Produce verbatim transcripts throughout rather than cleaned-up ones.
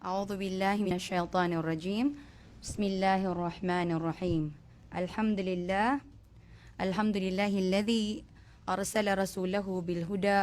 أعوذ بالله من الشيطان الرجيم. بسم الله الرحمن الرحيم. الحمد لله. الحمد لله الذي أرسل رسوله بالهدى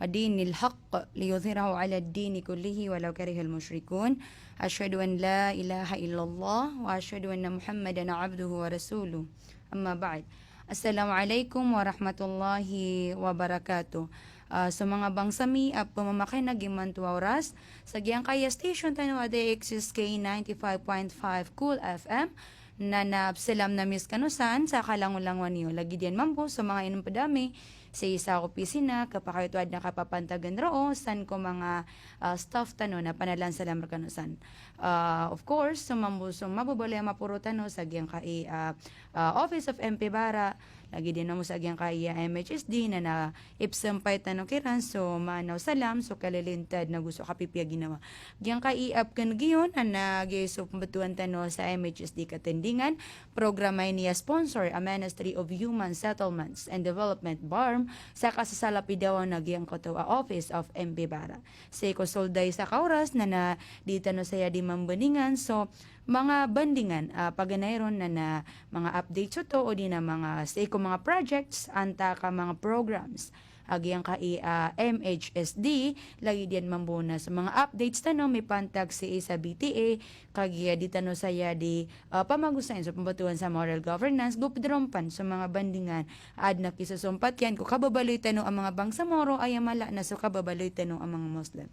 ودين الحق ليظهره على الدين كله ولو كره المشركون. أشهد أن لا إله إلا الله وأشهد أن محمدا عبده ورسوله. Amma ba'd. Assalamu alaikum warahmatullahi wabarakatuh. Ah, so manga bangsa mi a pamamakineg imanto a oras sa giyangkaya station tano a D X S K ninety-five point five Cool F M. Na, na pzalam na mi skano san sa kalangolangowan iyo. Lagid iyan mambo so manga inonped ami sii sa opisina, kapakay oto a adn a kapapantagan roo san ko manga, ah, staff tano na panalan salam rkano san. Ah, of course, so mambo so mababaloy a maporo tano sa giyangkai, ah, ah, Office of M P Bara, lagid iyan mambo sa giyangkai a M H S D na, na ipzampay tano kiran so maana o salam, so kalilintad nago so kapipiya ginawa. Giyangkai a pkhaneg iyo na, na giya so pmbtowan tano sa M H S D Katindingan, programa ini a sponsor a Ministry of Human Settlements and Development, BARMM, sa kasasalapidawan a giyangkoto a Office of M P Bara. Sii ko solday sa kaoras na, na di tano saya di mambandingan so manga bandingan, ah, paganay ron na, na manga updates oto odi na manga sii ko manga projects antaa ka manga programs a giyangkai a M H S D, lagid iyan mambo na so manga updates tano mipantag sii sa B T A, kagiya di tano saya di, ah, pamagosayn so pmbtowan sa moral governance, go pd ron pn so manga bandingan a adn a kisosompat iyan ko kababaloy tano a manga bangsa Moro, aya mala na so kababaloy tano a manga Muslim.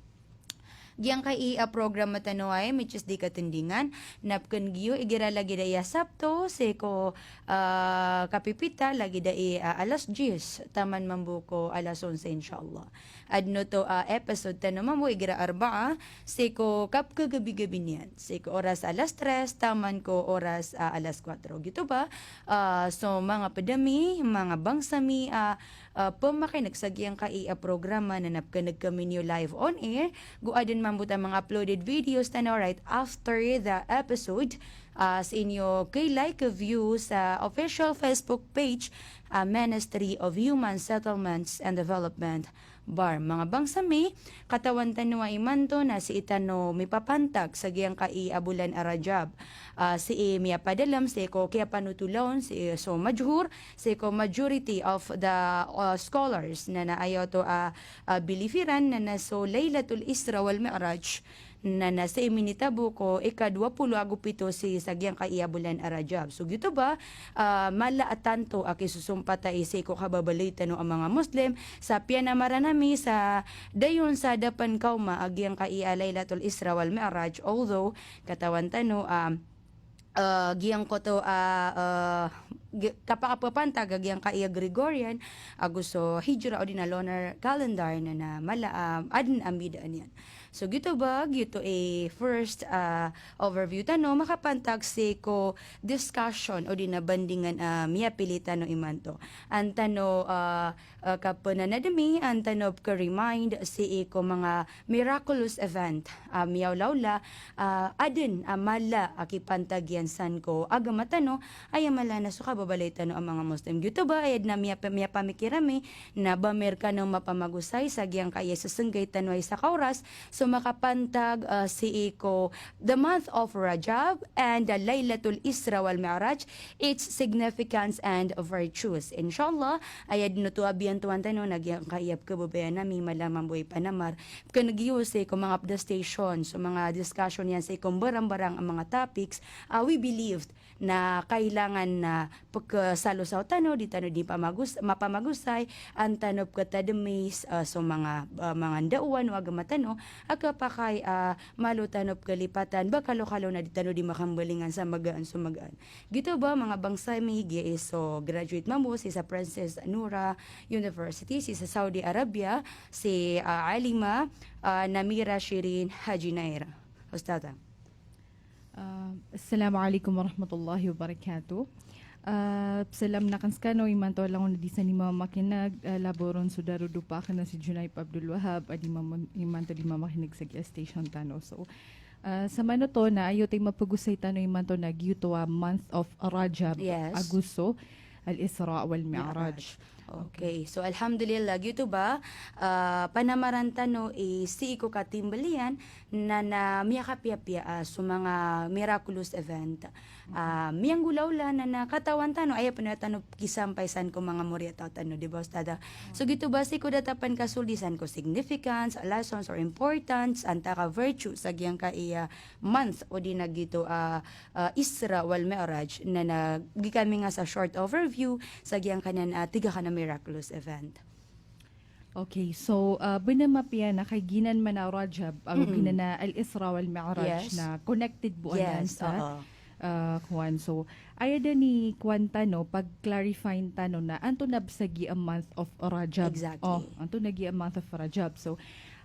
Giyangkai a programa tano a M H S D Katindingan, na pkhaneg iyo igira lagid aya Sabto, sii ko, ah, kapipita lagid aya, ah, alas diyes, taman mambo ko alas onse, insha Allah. Adn oto a episode tano mambo igira Arbaa, sii ko kapkagabigabi niyan, sii ko oras alas tres, taman ko oras, ah, alas kuwatro. Giyoto ba, ah, so manga pd ami, manga bangsa mi, ah, ah, pamakineg sa giyangkai a programa na na pkhaneg kami niyo live on air, go adn mambo ta manga uploaded videos tano right after the episode, ah, sii niyo kay like, view sa official Facebook page, ah, Ministry of Human Settlements and Development, BARMM. Manga bangsa mi, katawan tano a imanto na sii tano mipapantag sa giyangkai a bolan a Rajab. Ah, sii miyapadalm sii ko kiyapanothola on sii so majhur, sii ko majority of the, ah, scholars na, na aya oto a, ah, believe iran na, na so Laylatul Isra wal Mi'raj na, na sii minitabo ko ika dowa polo ago pito sii sa giyangkai a bolan a Rajab. So giyoto ba, ah, mala a tanto a kisosompat ai sii ko kababaloy tano a manga Muslim sa piyanamaran ami sa dayon sa da pn kaoma a giyangkai a Laylatul Isra wal Mi'raj, although katawan tano, ah, ah, giyangkoto a, ah, gi-, kapakapapantag a giyangkai a Gregorian ago so Hijra odi na lunar calendar na, na mala, ah, adn a mbidaan iyan. So giyoto ba, giyoto i first, ah, overview tano makapantag sii ko discussion odi na bandingan a miyapili tano imanto. An tano, ah, ah, kapananadmi, an tano pka-remind sii ko manga miraculous event a miyaolaola, ah, adn a mala a kipantag iyan san ko agama tano, aya mala na so kababaloy tano a manga Muslim. Giyoto ba, aya dn a miyapa-, miyapamikir ami na ba mi rkano mapamagosay sa giyangkai a isesenggay tano a isa ka oras, so makapantag, ah, sii ko the month of Rajab and the Laylatul Isra wal Mi'raj, its significance and virtues. Insha Allah, aya dn oto a biyantoan tano na giyangkai a pkababayaan ami mala mambo i panamar. Pkhaneg iyo sii ko manga pd a station, so manga discussion iyan sii ko mbarangbarang a manga topics, ah, we believed na kailangan na pkhasalosaw tano, di tano di pamagus-, mapamagosay, an tano pkatadmi, ah, so manga, ah, manga ndaowan o agama tano, a kapakay, ah, malo tano pkalipatan, ba kalokalo na di tano di makambalingan sa magaan so magaan. Giyoto ba, manga bangsa mi, giya i so graduate mambo sii sa Princess Noura University, sii sa Saudi Arabia, si, ah, Alima, ah, Namira Shirin Haji Nair. Ustadha. Ah, Assalamu alaikum warahmatullahi wabarakatuh. Ah, psalam akn skano imanto a langon a di san i mamakineg, ah, labaw ron so darodopa akn a si Junaib Abdul Wahab, a di mam-, imanto di mamakineg sa giya station tano. So, ah, sa manoto na aya oto i mapagosay tano imanto na giyoto a month of Rajab, yes, ago so Al-Isra wal Mi'raj. Mi'raj. Okay. So, alhamdulillah, giyoto ba, ah, panamaran tano i sii ko katimbalian na, na miyakapiyapiya, ah, so manga miraculous event. Ah, miyanggolawla na, na katawan tano, aya pn a tano kisampay san ko manga moriyataw tano, di ba, Ustadha? So, giyoto ba sii ko datar pn kasold san ko significance, lessons, or importance, antaa ka virtue sa giyangkaya month, odi na giyoto, ah, ah, Isra wal Mi'raj, na, na gii kami nga sa short overview sa giyangkanan, ah, tig akn a miraculous event. Okay, so, ah, bnar a mapiya na kay giyanan man a Rajab, ah, Mm-mm. giyanan a Al-Isra wal Mi'raj Yes. na connected bo anan Yes, sa, oo. ah, kowan. So, aya dn i kowan tano, pag-clarify tano na antonaa bs a giya month of Rajab. Exactly. Oh, antonaa giya month of Rajab. So,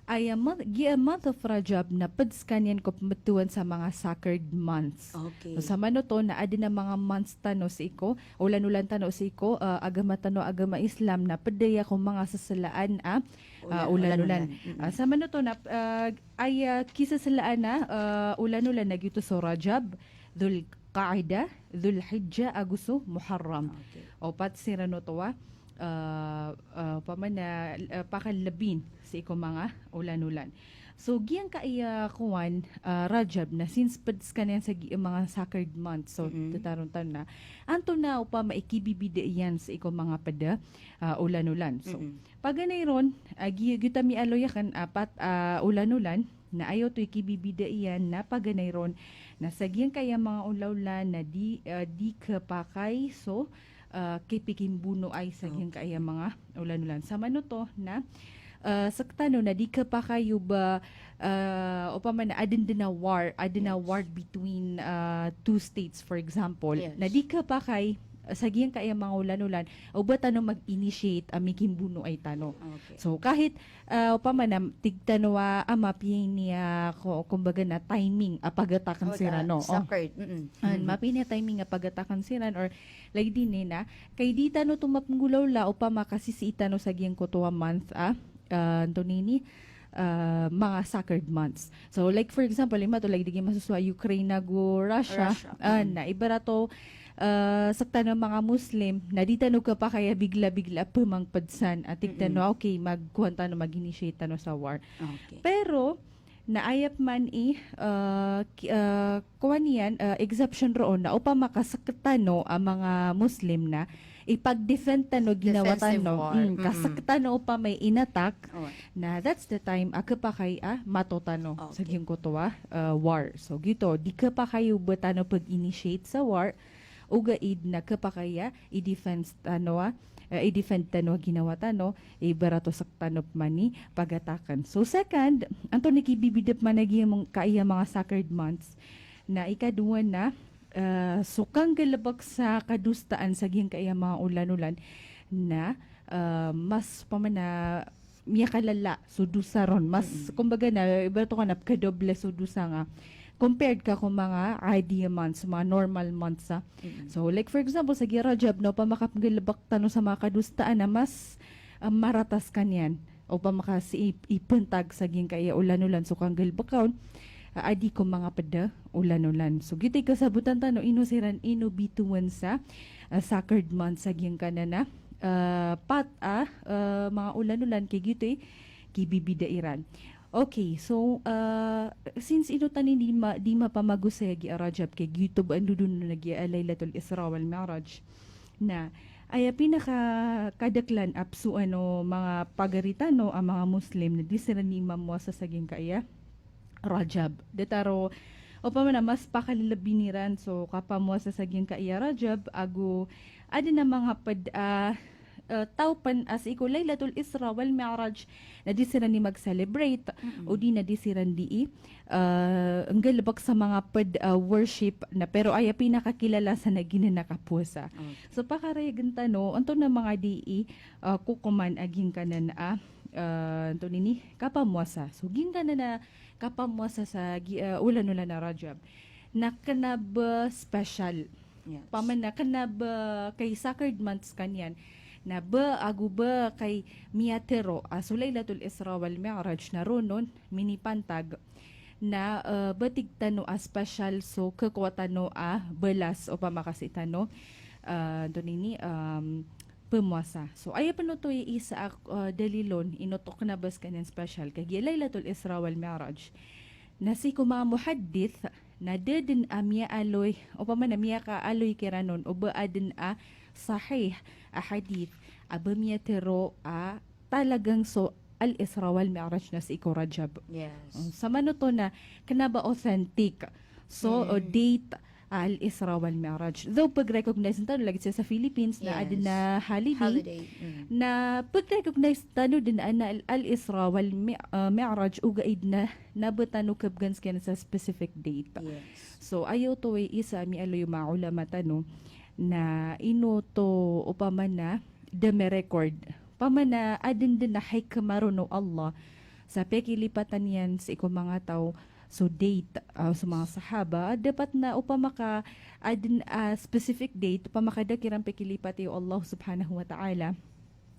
aya month, giya month of Rajab na pd skaniyan ko pmbtowan sa manga sacred months. Okay. So, samanoto na adn a manga months tano sii ko, olan-olan tano sii ko, ah, agama tano, agama Islam na pd aya ko manga saslaan a, ah, Olan-, olan-olan. olan-olan. Mm-mm. Ah, samanoto na, ah, aya kisaslaan a, ah, olan-olan na giyoto so Rajab, Dhul Qa'dah, Dhul Hijjah, ago so Muharram. Okay. Opat siran oto a, ah, ah, opama na, ah, pakalbin sii ko manga olan-olan. So, giyangkaya kowan, ah, Rajab na since pd skaniyan sa giya manga sacred months, so, Mm-mm. tataron tano na, antonaa opama i kibibida iyan sii ko manga pd, ah, olan-olan. So, Mm-mm. paganay ron, ah, gi-, giyoto a miyaaloy akn a pat, ah, olan-olan, na aya oto i kibibida iyan na paganay ron, na sa giyangkaya manga olan-olan na di, ah, di khapakay so, ah, kipikimbonoay sa Okay. giyangkaya manga olan-olan. Samanoto na, ah, sktano na di khapakay o ba, ah, opama na adn dn a war, adn a Yes. war between, ah, two states, for example. Yes. Na di khapakay, ah, sa giyangkaya manga olan-olan, o ba tano mag-initiate a mikimbonoay tano. Okay. So, kahit, ah, opama na tig tano a, ah, mapiya ini a, ko-, kumbaga na timing a pagatakn Oh, siran, ta-, no? Oh. sacred. Mm-mm. An, Mm-hmm. mapiya ini a timing a pagatakn siran or lagid ini na, kay di tano oto mapnggolawla opama ka sisii tano sa giyangkoto a month a, ah, antonaa ini, ah, manga sacred months. So, like, for example, imanto lagid a giya masosowa a Ukraine ago Russia, Russia. ah, Mm. na ibarat o, ah, sktano a manga Muslim, na di tano khapakay a bigla-bigla a pmangpd san, a tig tano, Mm-mm. okay, magkowan tano, mag-initiate tano sa war. Okay. Pero, na aya pman i, ah, ki-, ah, kowan iyan, ah, exception roo na opama ka sktano a manga Muslim na ipag-defend tano ginawa Defensive tano. war. Mm, ka Mm-mm. sktano opama i inattack, Oh. na that's the time a khapakay a mato tano sa Okay. giyangkoto a, ah, war. So, giyoto, di khapakay o ba tano pag-initiate sa war, ogaid na khapakay a i-defense tano a, ah, i-defend tano a ginawa tano, ibarat o sktano pman i pagatakn. So, second, antonaa i kibibida pman a giyangkaya manga sacred months, na ikadowa na, ah, so kanggalbk sa kadosaan sa giyangkaya manga olan-olan na, ah, mas opama na miyakalala so dosa ron. Mas, Mm-mm. kumbaga na, ibarat o ka na pkhadoble so dosa nga compared ka ko manga adi a months, manga normal months, ah. Mm-mm. So, like, for example, sa giya Rajab, na opama ka pnggalbk tano sa manga kadosaan na mas, ah, marata skaniyan. Opama ka sii i-, ipntag sa giyangkaya olan-olan so kanggalbk on, ah, adi ko manga pd a olan-olan. So, giyoto i kasabotan tano, ino siran, ino bitowan sa, ah, sacred months sa giyangkanan a, ah, pat a, ah, manga olan-olan, kay giyoto i kibibida iran. Okay, so, ah, since ino tano i di ma-, di mapamagosay a giya Rajab, kay giyoto ba andodonon a giya Laylatul Isra wal Mi'raj. Na, aya pinakakadaklan a psoan o manga pagari tano a manga Muslim na di siran di mamowasa sa giyangkaya Rajab. Datar o, opama na mas pakalbin iran so kapamowasa sa giyangkaya Rajab, ago adn a manga pd a, eh, taw pn a sii ko Laylatul Isra wal Mi'raj na di siran di mag-celebrate, Mm-mm. odi na di siran di i, eh, nggalbk sa manga pd a worship na, pero aya pinakakilala san na giyanan a kapowasa. Okay. So, pakarayagn tano, antonaa manga di i, eh, kokoman a giyangkanan a, eh, antonaa ini, kapamowasa. So, giyangkanan a kapamowasa sa gi-, eh, olan-olan a Rajab na kna ba special. Yes. Opama na kna ba kay sacred months skaniyan, na ba ago ba kay miyatharo a so Laylatul Isra wal Mi'raj na roo on minipantag na, eh, ba tig tano a special so khakowa tano a balas, opama ka sii tano, eh, antonaa ini, em, pemowasa. So aya pn oto i isa a, ah, dalil on, ino oto kna ba skaniyan special kagiya Lailatul Isra wal Mi'raj. Na sii ko manga muhaddith, na da dn a miyaaloy, opama na miyakaaloy kiran on, o ba adn a sahih a hadith a ba miyatharo a talagang so Al-Isra wal Mi'raj na sii ko Rajab. Yes. Mm, samanoto na kna ba authentic so, mm, o date a Al-Isra wal Mi'raj. Though pag-recognize tano lagid sa, sa Philippines na, yes, adn a holiday. Holiday. Mm. Na pag-recognize tano dn a na Al-, Al-Isra wal Mi-, ah, Mi'raj, ogaid na, na ba tano kabgan skaniyan sa specific date. Yes. So aya oto i isa a miyaaloy o manga ulama tano na ino oto opama na da ma-record. Opama na adn dn a hikmah ron o Allah sa piyakilipatan iyan sii ko manga taw so date, ah, so manga sahaba, dapat na opama ka adn a specific date, opama ka da kiran piyakilipati o Allah subhanahu wa ta'ala,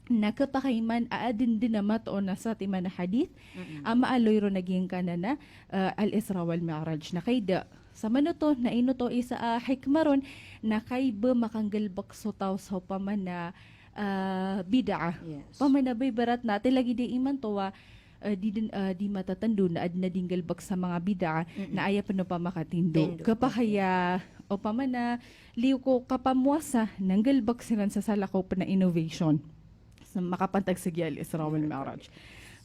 na khapakay man a adn dn a matoon a satiman a hadith, mm-mm, a maaloy ron a giyangkanan a, ah, Al-Isra wal Mi'raj. Na kay da, samanoto na ino oto isa a hikmah ron, na kay ba makanggalbk so taw sa opama na, ah, bid'ah. Yes. Opama na ba ibarat na, ati lagid i imanto a, ah, di dn, ah, di matatndo na adn a di nggalbk sa manga bid'ah, mm-mm, na aya pn opama ka tindo. Tindo. Khapakay a, okay, opama na liyo ko kapamowasa na nggalbk siran sa salakaw pn a innovation sa makapantag sa giya Al-Isra wal Mi'raj.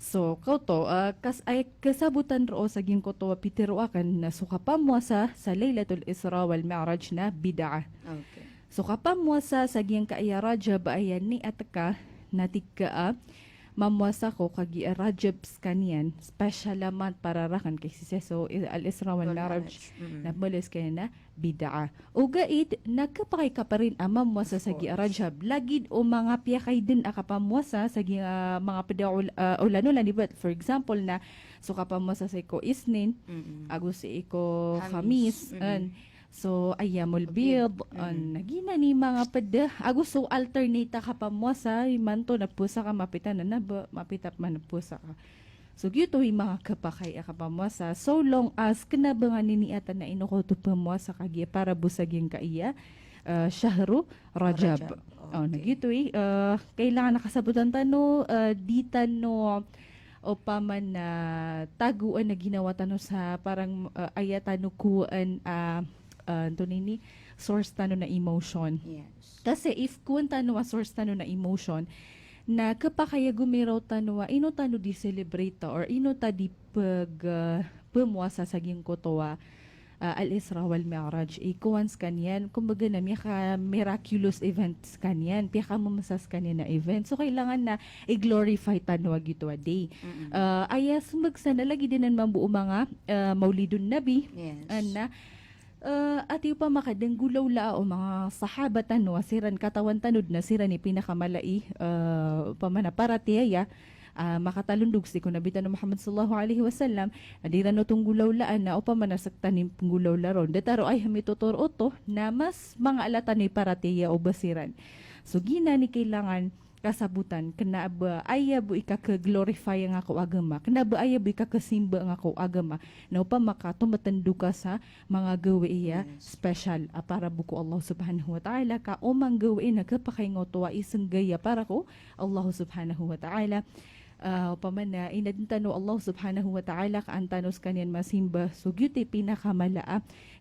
So, kaoto, ah, kas-, ay, kasabotan roo sa giyangkoto a pitharo akn na so kapamowasa sa Lailatul Isra wal Mi'raj na bid'ah. Okay. So kapamowasa sa giyangkaya Rajab a aya niyat ka na tig ka a mamowasa ako kagiya Rajab skaniyan, special a month para rakn, kagiya sii so i-, Al-Isra wal Mi'raj, mm-mm, na pmbaloy skaniyan na bid'ah. Ogaid na khapakay ka prin a mamowasa sa giya Rajab. Of course. Lagid o manga piyakay dn a kapamowasa sa giya, ah, manga pd a ol-, ah, olanolan, di ba? For example na so kapamowasa sii ko Isnin, mm-mm, ago sii ko Khamis. Khamis, mm-mm. An. So, ayyamul bid, mm, an, na giyanan i manga pd, ago so alternate a kapamowasa, imanto na powasa ka, mapita na na ba, mapita pman na powasa ka. So, giyoto i manga khapakay a kapamowasa, so long as kna ba nga niniyatan a ino ka oto pmowasa kagiya para bo sa giyangkaya, ah, shahru Rajab. Rajab. O, na, okay, giyoto i, ah, kailangan a kasabotan tano, ah, di tano opama na tagoan a ginawa tano sa parang, ah, aya tano kowaan, ah, ah, antonaa ini, source tano na emotion. Yes. Kasi if kowaan tano a source tano na emotion, na khapakay a gomiraw tano a ino tano di celebrate or ino ta di pag, ah, pmowasa sa giyangkoto a, ah, Al-Isra wal Mi'raj. I kowaan skaniyan, kumbaga na miyaka-miraculous event skaniyan, piyakamamasa skaniyan a event. So kailangan na i-glorify tano a giyoto a day. Mm-mm. Ah, aya smbag sa na lagid anan mambo o manga, ah, Maulidun Nabi. Yes. An na, ah, ati opama ka da nggolawlaa o manga sahaba tano a siran, katawan tano dn a siran i pinakamala i, ah, opama na paratiyaya, ah, makatalondog sii ko Nabi tano Muhammad sallallahu alaihi wasallam, a di ran oto nggolawlaan na opama na sktano i pnggolawla ron. Datar o aya mitotoro oto na mas manga ala tano i paratiyaya o ba siran. So giyanan i kailangan kasabotan, kna ba aya bo i kaka-glorify angka ko agama, kna ba aya bo i kakasimba angka ko agama, na opama ka tomatndo ka sa manga gawii a, yes, special a para bo ko Allah subhanahu wa ta'ala, ka o manga gawii na khapakay nga oto a isenggay a para ko Allah subhanahu wa ta'ala. Ah, opama na inadn tano o Allah subhanahu wa ta'ala ka an tano skaniyan masimba, so giyoto i pinakamala a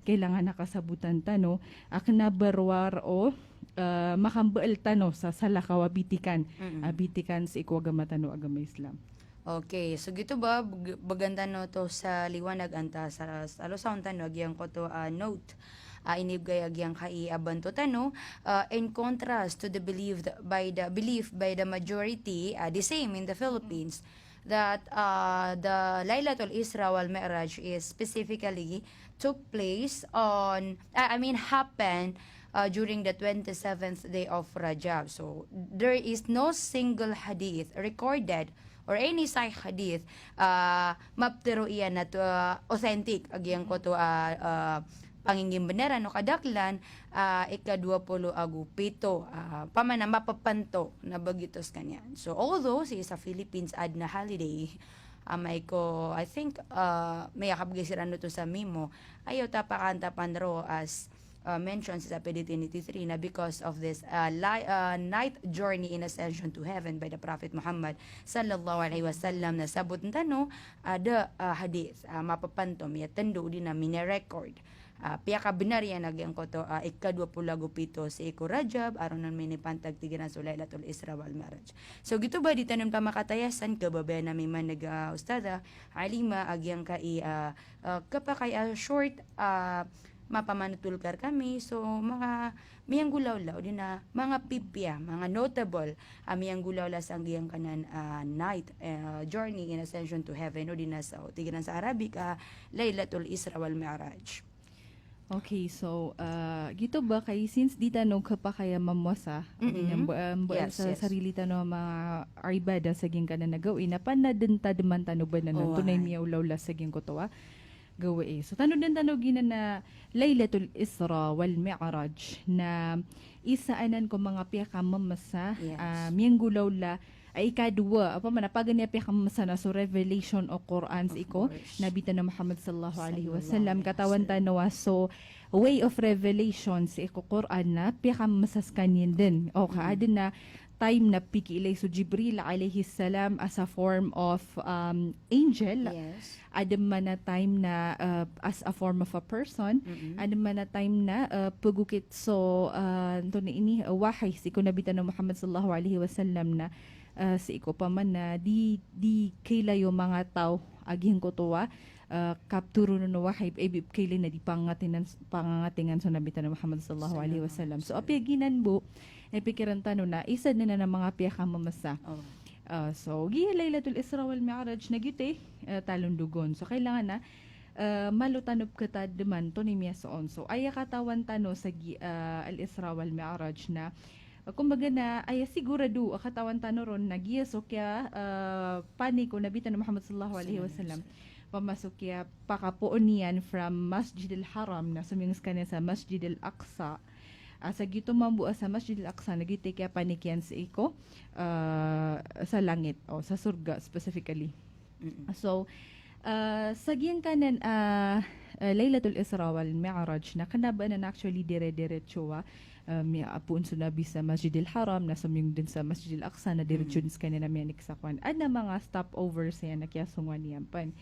kailangan a kasabotan tano, a kna ba rowar o, ah, makambaal tano sa salakaw a bitikan, mm-mm, a bitikan sii ko agama tano a agama Islam. Okay, so giyoto ba, bg-, bgan tano oto sa liwanag antaa sa, sa losaon tano a giyangkoto a, ah, note a inibgay a giyangkai a banto tano, ah, in contrast to the believed by the, belief by the majority, ah, the same in the Philippines, that, ah, the Lailatul Isra wal Mi'raj is specifically took place on, ah, I mean, happened, ah, during the twenty-seventh day of Rajab. So, there is no single hadith recorded or any sahih hadith, ah, maptharo iyan a, ah, authentic a giyangkoto a, ah, pangingimbnaran o kadaklan, ah, ika-dwa polo ago pito, ah, opama na mapapanto na ba giyoto skaniyan. So, although sii sa Philippines adn a holiday, amay ko, I think, ah, miyakabgay siran oto sa memo, aya oto a pakaantapan roo as ah, mention sii sa P D twenty-three na because of this, ah, li-, ah, night journey in ascension to heaven by the Prophet Muhammad sallallahu alaihi wasallam, na sabot tano a da, ah, hadith, ah, mapapantom, miyatendo odi na mini-record. Ah, piyakabenar iyan a giyangkoto, ah, ika dowa polo ago pito sii ko Rajab, a roo nan minipantag, tig iran, so Lailatul Isra wal Mi'raj. So giyoto ba di tano pamakatayasan, kababayaan ami man a, ah, Ustadha Alima, a giyangkai, ah, ah, kapakay a short, ah, mapamanotol ka rkami, so manga miyanggolawla, odi na manga pipiya, manga notable, ah, miyanggolawla sa giyangkanan, ah, night, ah, journey in ascension to heaven, odi na sa, tig iran sa Arabic, ah, Lailatul Isra wal Mi'raj. Okay, so, ah, giyoto ba kay since di tano kapakay a mamowasa, Mm-mm. odi na mba, ah, mba Yes, sa yes. sarili tano a manga ibadah sa giyangkanan a gawii, na panaden ta deman tano ba na Oway. antonaa i miyaolawla sa giyangkoto a gawii. So, tanoden tano giyanan a Lailatul Isra wal Mi'raj na isa anan ko manga piyakamemesa, Yes. ah, miyanggolawla, ah, ika dowa, opama na paganay a piyakamemesa na so revelation o Qur'an sii ko Of course. Nabi tano Muhammad sallallahu alaihi Sallallahu wasallam. alaihi Katawan wasallam. tano a so way of revelation sii ko Qur'an na piyakamemesa sekaniyan den. O, ka Mm. aden a time na pikiilay so Jibril alayhis salam as a form of, um, angel. Yes. Aden man a time na, uh, as a form of a person. Mm-mm. Aden man a time na, uh, pegokit so, uh, antonaa ini, uh, wahi sii ko Nabi tano Muhammad sallallahu alaihi wasallam na, uh, sii ko opama na di, di kailay o manga taw a giyangkoto a, uh, kaptoronon o wahi, ibi kailay na di pangangatingan, pangangatingan so Nabi tano Muhammad sallallahu alaihi wasallam. So, apiya giyanan bo, na pikiran tano na isa den anan a manga piyakamemesa. Oh. Ah, so, giya Lailatul Isra wal Mi'raj na giyoto i, eh, talondogon. So, kailangan na, eh, malo tano pekatademan antonaa i miyasoon. So, aya katawan tano sa gi-, eh, Al-Isra wal Mi'raj na, eh, kumbaga na, aya sigurado a katawan tano ron na giya so kiya, eh, panik o Nabi tano Muhammad sallallahu alaihi wasallam. Opama so kiya pakapoon iyan from Masjidil Haram na somiyong sekaniyan sa Masjidil Aqsa. Ah, sa giyoto mambo a sa Masjidil Aqsa na giyoto i kiyapanik iyan sii ko, ah, sa langit, o sa sorga specifically. Mm-mm. So, ah, sa giyangkanan, ah, ah, Lailatul Isra wal Mi'raj na kena ba anan actually dire-diretso a, ah, miyapoon so Nabi sa Masjidil Haram, na somiyong den sa Masjidil Aqsa, na diretso Mm. den sekaniyan a miyanik sa kowan. Aden a manga stopovers iyan a kiyasongowan iyan pen.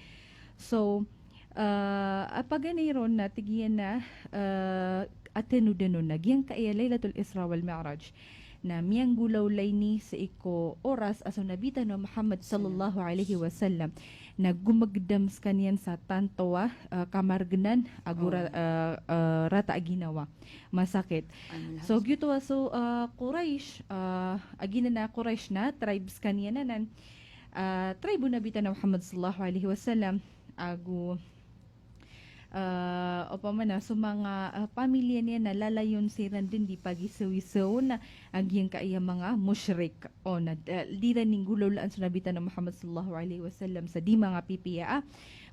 So, ah, a paganay ron na tig iyan a, ah, a tanoden on na giyangkaya Lailatul Isra wal Mi'raj na miyanggolawla ini sii ko oras a so Nabi tano Muhammad sallallahu alaihi wasallam na gomegedam sekaniyan sa tanto a, ah, kamargenan ago ra-, Oh. ah, ah, rata a ginawa. Masakit. Ano So, lahat? giyoto a so, ah, Quraysh, ah, a giyanan a Quraysh na tribe sekaniyan anan, ah, tribe o Nabi tano Muhammad sallallahu alaihi wasallam, ago, ah, opama na so manga, ah, pamilya niyan na lalayon siran den di pagisawisaw na a giyangkaya manga mushrik. O na, ah, di ran inggolawlaan so Nabi tano Muhammad sallallahu alaihi wasallam sa di manga pipiya a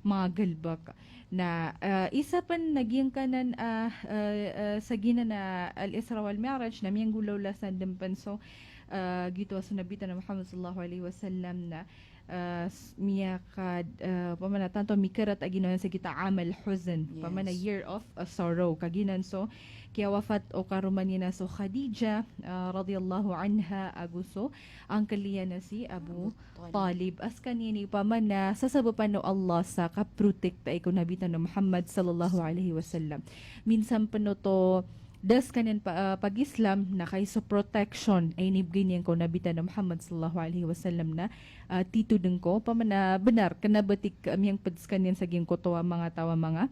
manga galebek. Na, ah, isa pen na giyangkanan, ah, ah, ah, sa giyanan a Al-Isra wal Mi'raj na miyanggolawla san den pen so, ah, giyoto a so Nabi tano Muhammad sallallahu alaihi wasallam na, ah, s-, miyaka-, ah, opama na tanto mikerat a ginawa niyan sa giyoto a Amal Huzn, opama na Yes. year of, ah, sorrow. Ka giyanan so kiyawafat o karoma niyan a so Khadijah, ah, radhiyallahu anha, ago so uncle iyan a si Abu Abu Talib. Talib. A sekaniyan i opama na sasabopan o Allah sa kaprotekta i ko Nabi tano Muhammad sallallahu alaihi wasallam. Minsan pen oto da sekaniyan pa-, ah, pag-Islam na kay so protection a inibegay niyan ko Nabi tano Muhammad sallallahu alaihi wasallam na, ah, tito den ko, opama na benar, kena ba tig, ah, miyangped sekaniyan sa giyangkoto a manga taw a manga,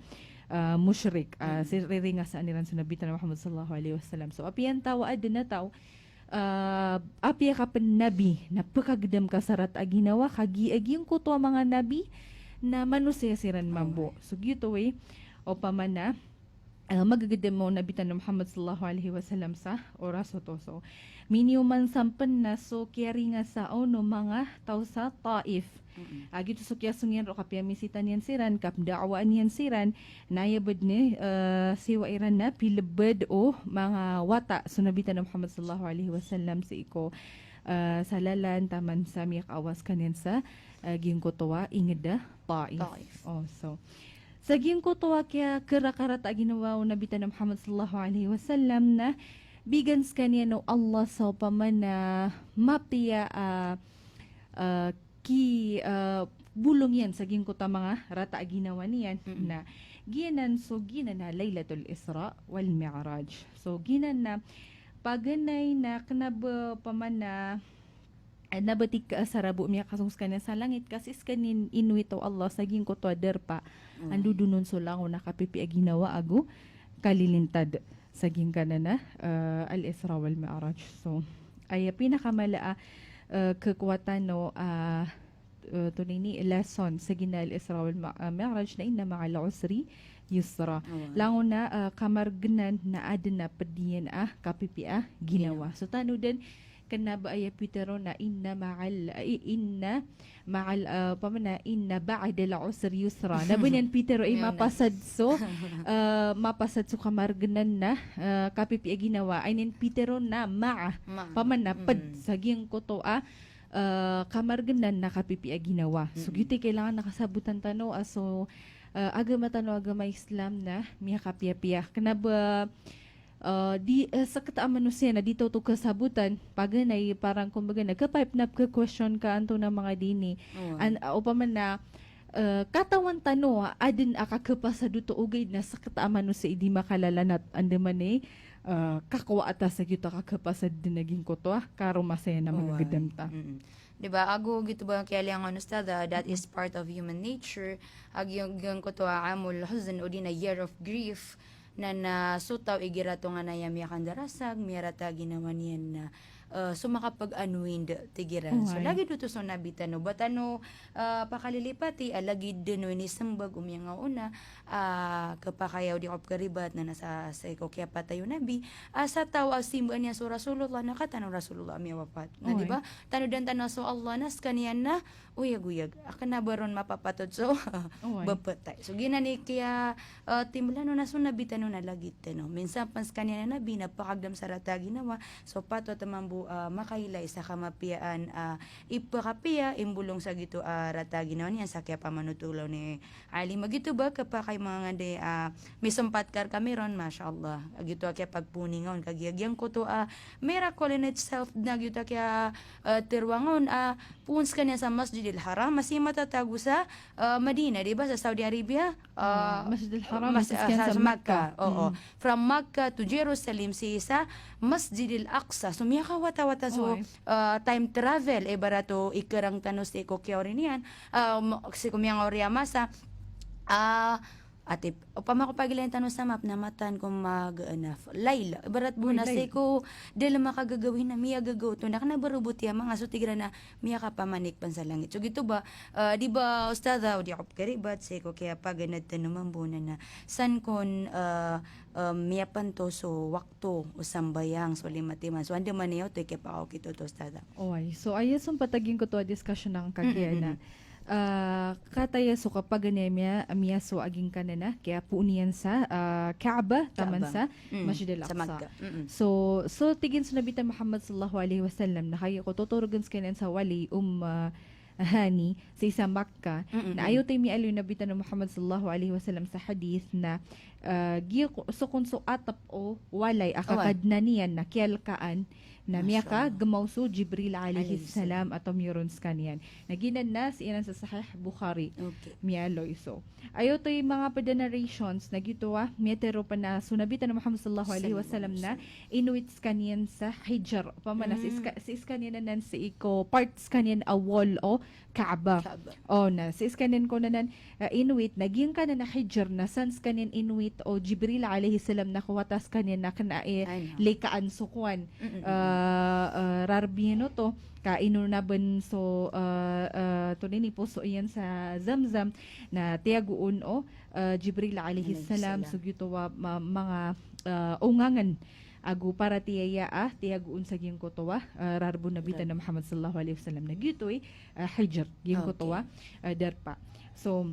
ah, mushrik, ah, Mm. si-, riringasaan iran so Nabi tano Muhammad sallallahu alaihi wasallam. So, apiya antaa den a taw, ah, apiya ka pen nabi na pekagedam ka sa rata a ginawa, kagiya giyangkoto a manga nabi na manosiya siran mambo. Oway. So, giyoto i, opama na, ah, magegedam o Nabi tano Muhammad sallallahu alaihi wasallam sa oras oto. So, miniyoman san pen na so kiyaringasa o manga taw sa Taif. Mm-mm. Ah, giyoto so kiyasong iyan roo ka piyamisita niyan siran, kapda'waan iyan siran, na aya bo den i, eh, siyowa iran na pilebed o manga wata so Nabi tano Muhammad sallallahu alaihi wasallam sii ko, eh, sa lalan taman sa miyakaawas kaniyan sa, eh, giyangkoto a inged a Taif. Taif. Oh, so. Sa giyangkoto a kiyakarata a ginawa o Nabi tano Muhammad sallallahu alaihi wasallam na bigan skaniyan o Allah sa opama na mapiya a, ah, ki, ah, bolong iyan sa giyangkoto a manga rata a ginawa niyan. Mm-mm. Na giyanan so giyanan a Lailatul Isra wal Mi'raj. So giyanan na paganay na kena ba opama na, eh, na ba tig ka sa rabo miyakasong skaniyan sa langit, ka sii skaniyan inowit o Allah sa giyangkoto a darpa. Mm. Andodonon so langon a kapipiya a ginawa ago kalilintad sa giyangkanan a, eh, Al-Isra wal Mi'raj. So aya pinakamala a, eh, kekuwatan o, ah, eh, tonini lesson sa giyanan a Al-Isra wal Ma-, ah, Mi'raj na inna ma'al usri yusra. Awa. Langon a, eh, kamargenan na aden a ped iyan a kapipiya a ginawa. Ginawa. So tano den kena ba aya pitero na inna ma'al, eh, inna ma'al, eh, opama na inna ba'dal usri yusra. Na ba niyan pitero i mapasad so, eh, mapasad so kamargenan na, eh, kapipiya a ginawa. Aya niyan pitero na ma'a. Ma'a. Opama na ped sa giyangkoto a, eh, kamargenan na kapipiya a ginawa. So giyoto i kailangan a kasabotan tano a so, eh, agama tano a agama Islam na miyakapiyapiya. Kena ba, eh, di, eh, sekta a manosiya na di tano oto kasabotan, paganay parang kumbaga na kapayap na peke-question ka antonaa manga dini. An, ah, opama na, eh, katawan tano a aden a kakepasad oto ogaid na sekta a manosiya i di makalalanat, andamanaya, eh, kakowa ta sa giyoto a kakepasad den a giyangkoto a karoma saya na manegedam ta. Di ba, ago giyoto ba kiyalingan, Ustadha, that is part of human nature. Ago giyangkoto a amul huzn, odi na year of grief, na, na so taw igira tonganay a miyakandarasag, miyarata a ginawa niyan na, eh, so makapag-unwind, tig iran. So lagid oto so Nabi tano, ba tano, eh, pakalilipati a lagid den o inisembag o miyangaona, ah, kepakay o di ko pekeribat na, na sa, sii ko kiyapatay o Nabi, ah, sa taw a simbaan iyan so Rasulullah na katano Rasulullah a miyawafat. Na di ba? Tanodan tano so Allah na sekaniyan na oyagoyag. A kena ba ron mapapatod so bepetay. So giyanan i kiya, eh, timbelan o na so Nabi tano na lagid tano. Minsan pen sekaniyan a Nabi na pakagedam sa rata a ginawa. So patot a mambo, eh, makailay sa kamapiyaan, eh, ipekapiya, imbolong sa giyoto a rata a ginawa niyan sa kiyapamanothol o ni alim a giyoto ba, kepakay manga ngadi, ah, misempat ka rekami ron, masha Allah. A giyoto a kiyapagponinga on, kagiya giyangkoto a miracle in itself na giyoto a kiya, ah, teroanga on, ah, poon sekaniyan sa Masjidil Haram, a sii matatago sa, ah, Madinah, di ba, sa Saudi Arabia? Ah, Masjidil Haram, mas-, ah, sa, sa Makkah. Oo. From Makkah to Jerusalem, sii sa Masjidil Aqsa. So miyakawatawatan so, ah, time travel, ibarat o ikerang tano sii ko kiyaori niyan, ah, ma-, sii ko miyangaori a masa, ah, atip, opama ko pagilayn tano sa map na mataan ko mag-, na f-, layl. Ibarat bo na sii ko dalem a kagagawii na miyagagaw oto, na kena ba robot iya manga so tig iran na miyakapamanik pen sa langit. So giyoto ba, ah, di ba, Ustadha, o di ko pekeribat, sii ko kiyapaganad tano mambo na, na san kon, ah, ah, miyapanto so wakto o sambayang, so lima timan. So andamanaya oto i kiyapakaokit oto, Ustadha. Oway. So aya sompat a giyangkoto a discussion angka giya na, ah, kataya so kapaganay a miya, miyaso a giyangkanan a kiyapoon iyan sa, ah, Kaaba, taman sa Masjid Al-Aqsa. So, so tig iyan so Nabi tano Muhammad sallallahu alaihi wasallam na kagiya ko totorogn sekaniyan sa wali, Umm, ah, Hani, sii sa Makkah. Na aya oto i miyaaloy o Nabi tano Muhammad sallallahu alaihi wasallam sa hadith na, ah, giya ko-, so kon so atep o walay a kakadnan iyan na kiyalkaan, na miyakagemaw so Jibril alayhis salam a tomiyoron sekaniyan. Na giyanan na sii anan sa Sahih Bukhari. Miyaaloy so. Aya oto i manga ped a narrations na giyoto a miyatero pen a so Nabi tano Muhammad sallallahu alaihi wasallam na inowit sekaniyan sa Hijr. Opama na sii ska-, sii sekaniyan anan sii ko part sekaniyan a wall o Kaaba. O, na sii sekaniyan kon anan, ah, inowit, na giyangkanan a Hijr na san sekaniyan inowit o Jibril alayhis salam na kowata sekaniyan na kena i likaan so kowan, ah, ah, rarb iyan oto, ka ino na ben so, ah, ah, tonini, poso iyan sa Zamzam, na tiyagoon o, ah, Jibril alayhis salam so giyoto a ma-, manga, ah, ongangen ago paratiyaya a tiyagoon sa giyangkoto a, ah, rarb o Nabi tano Muhammad sallallahu alaihi wasallam. Na giyoto i, ah, Hijr, giyangkoto a, ah, darpa. So,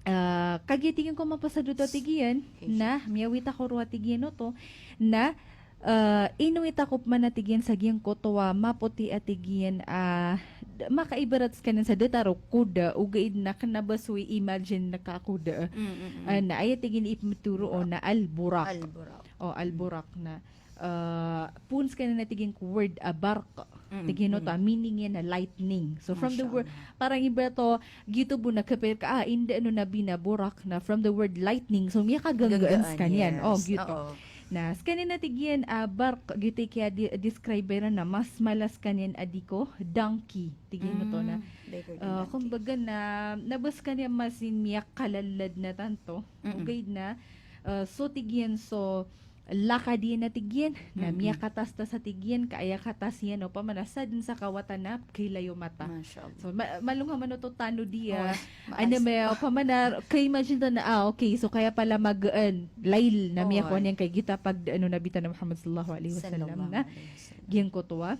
ah, kagiya tig iyan ko mapasad oto a tig iyan, na miyawit ako roo a tig iyan oto, na Ah, ino i takop man a tig iyan sa giyangkoto a mapoti a tig iyan, ah, d-, makaibarat skaniyan sa datar o kuda, ogaid na kna ba so i-imagine ka a kuda. Mm, mm, mm. Ah, na aya tig iyan i pmtoro o na al-buraq. Al-buraq. O, al-buraq na. Ah, poon skaniyan a tig iyan ko word a barq. Mm, tig iyan oto, mm, a meaning iyan na lightning. So, from the word, masha Allah, parang iba to, giyoto bo na kapir ka, ah, inda ano na bina buraq na from the word lightning. So, miyakaganggaan skaniyan. Ganggaan, yes. O, giyoto. Oo. Na skaniyan a tig iyan a barq, giyoto i kiya di-, describe iran na mas mala skaniyan a di ko donkey. Tig iyan oto na. Mm, di ko donkey. Ah, kumbaga na, na ba skaniyan mas in miyakalalad na tanto. Mm-mm. Ogaid na, ah, so tig iyan so, lakad iyan a tig iyan, na, mm-mm, miyakatastas a tig iyan, ka aya katas iyan, opama na sadn sa kawatan na khailay o mata. Masha Allah. So, ma-, malong haman oto tanod iyan. Oy, ano maas. May, opama na, ka-imagine ta na, ah, okay, so kaya pala magaan, layl na, oy, miyakowa niyan kay gita pag, ano, Nabi tano Muhammad sallallahu alaihi wasallam na, sallallahu alaihi wasallam, giyangkoto a,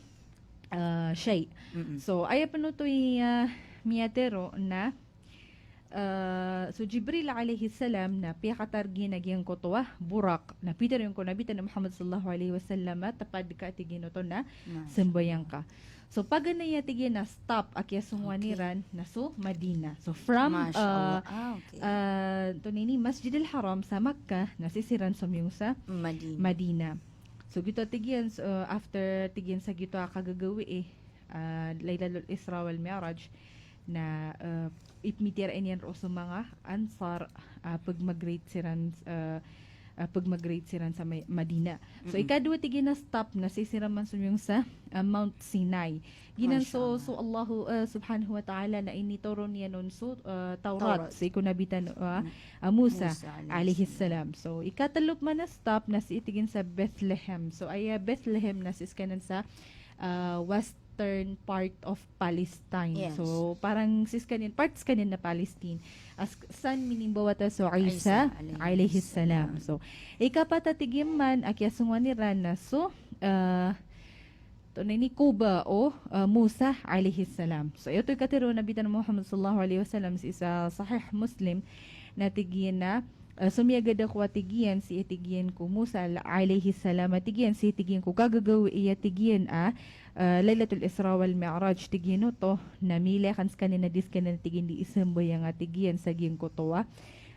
ah, shay. Mm-mm. So, aya pn oto i, ah, miyatero na, Ah, so Jibril alayhis salam na piyakatargi na giyangkoto a buraq. Na pitharo iyan ko Nabi tano Muhammad sallallahu alayhi wasallam a, tepad ka, tig iyan oto, na, masha Allah, sembayang ka. So paganay a tig iyan a stop a kiyasongowan, okay, iran na so Madina. So from, masha Allah, ah, ah, okay, ah, antonaa ini, Masjidil Haram sa Makkah na sii siran somiyong sa Madina. Madina. So giyoto a tig iyan, so, ah, after tig iyan sa giyoto a kagagawii, ah, Laylatul Isra wal Mi'raj, na, ah, ipmitiraan iyan roo so manga Ansar, ah, pag-migrate siran, ah, ah, pag-migrate siran sa May-, Madina. So, mm-mm, ikadowa tig iyan a stop na sii siran man somiyong sa, ah, Mount Sinai. Giyanan so, masha Allah, so Allah, ah, subhanahu wa ta'ala na initoron iyan on so, ah, Tawrat, Tawrat, sii ko Nabi tano, ah, mm, ah, Musa, Musa alayhis salam, alayhis salam. So, ikatelo man a stop na sii tig iyan sa Bethlehem. So, aya Bethlehem na sii skaniyan sa, ah, west eastern part of Palestine. Yes. So, parang sii skaniyan, part skaniyan na Palestine. As-, san minimbawataan so Isa, Isa alayhis salam, alayhis salam. So, ikapat a tig iyan man a kiyasongowan iran na so, ah, antonaa ini, Quba o, ah, Musa alayhis salam. So, giyoto i katharo o Nabi tano Muhammad sallallahu alayhi wasallam sii sa Sahih Muslim na tig iyan a, ah, somiyagad ako a tig iyan, sii tig iyan ko Musa al-, alayhis salam a tig iyan, sii tig iyan ko kagagawii a tig iyan a, ah, Laylatul Isra wal Mi'raj, tig iyan oto, na miilay akn skaniyan a di skaniyan a tig iyan di isembayang a tig iyan sa giyangkoto a,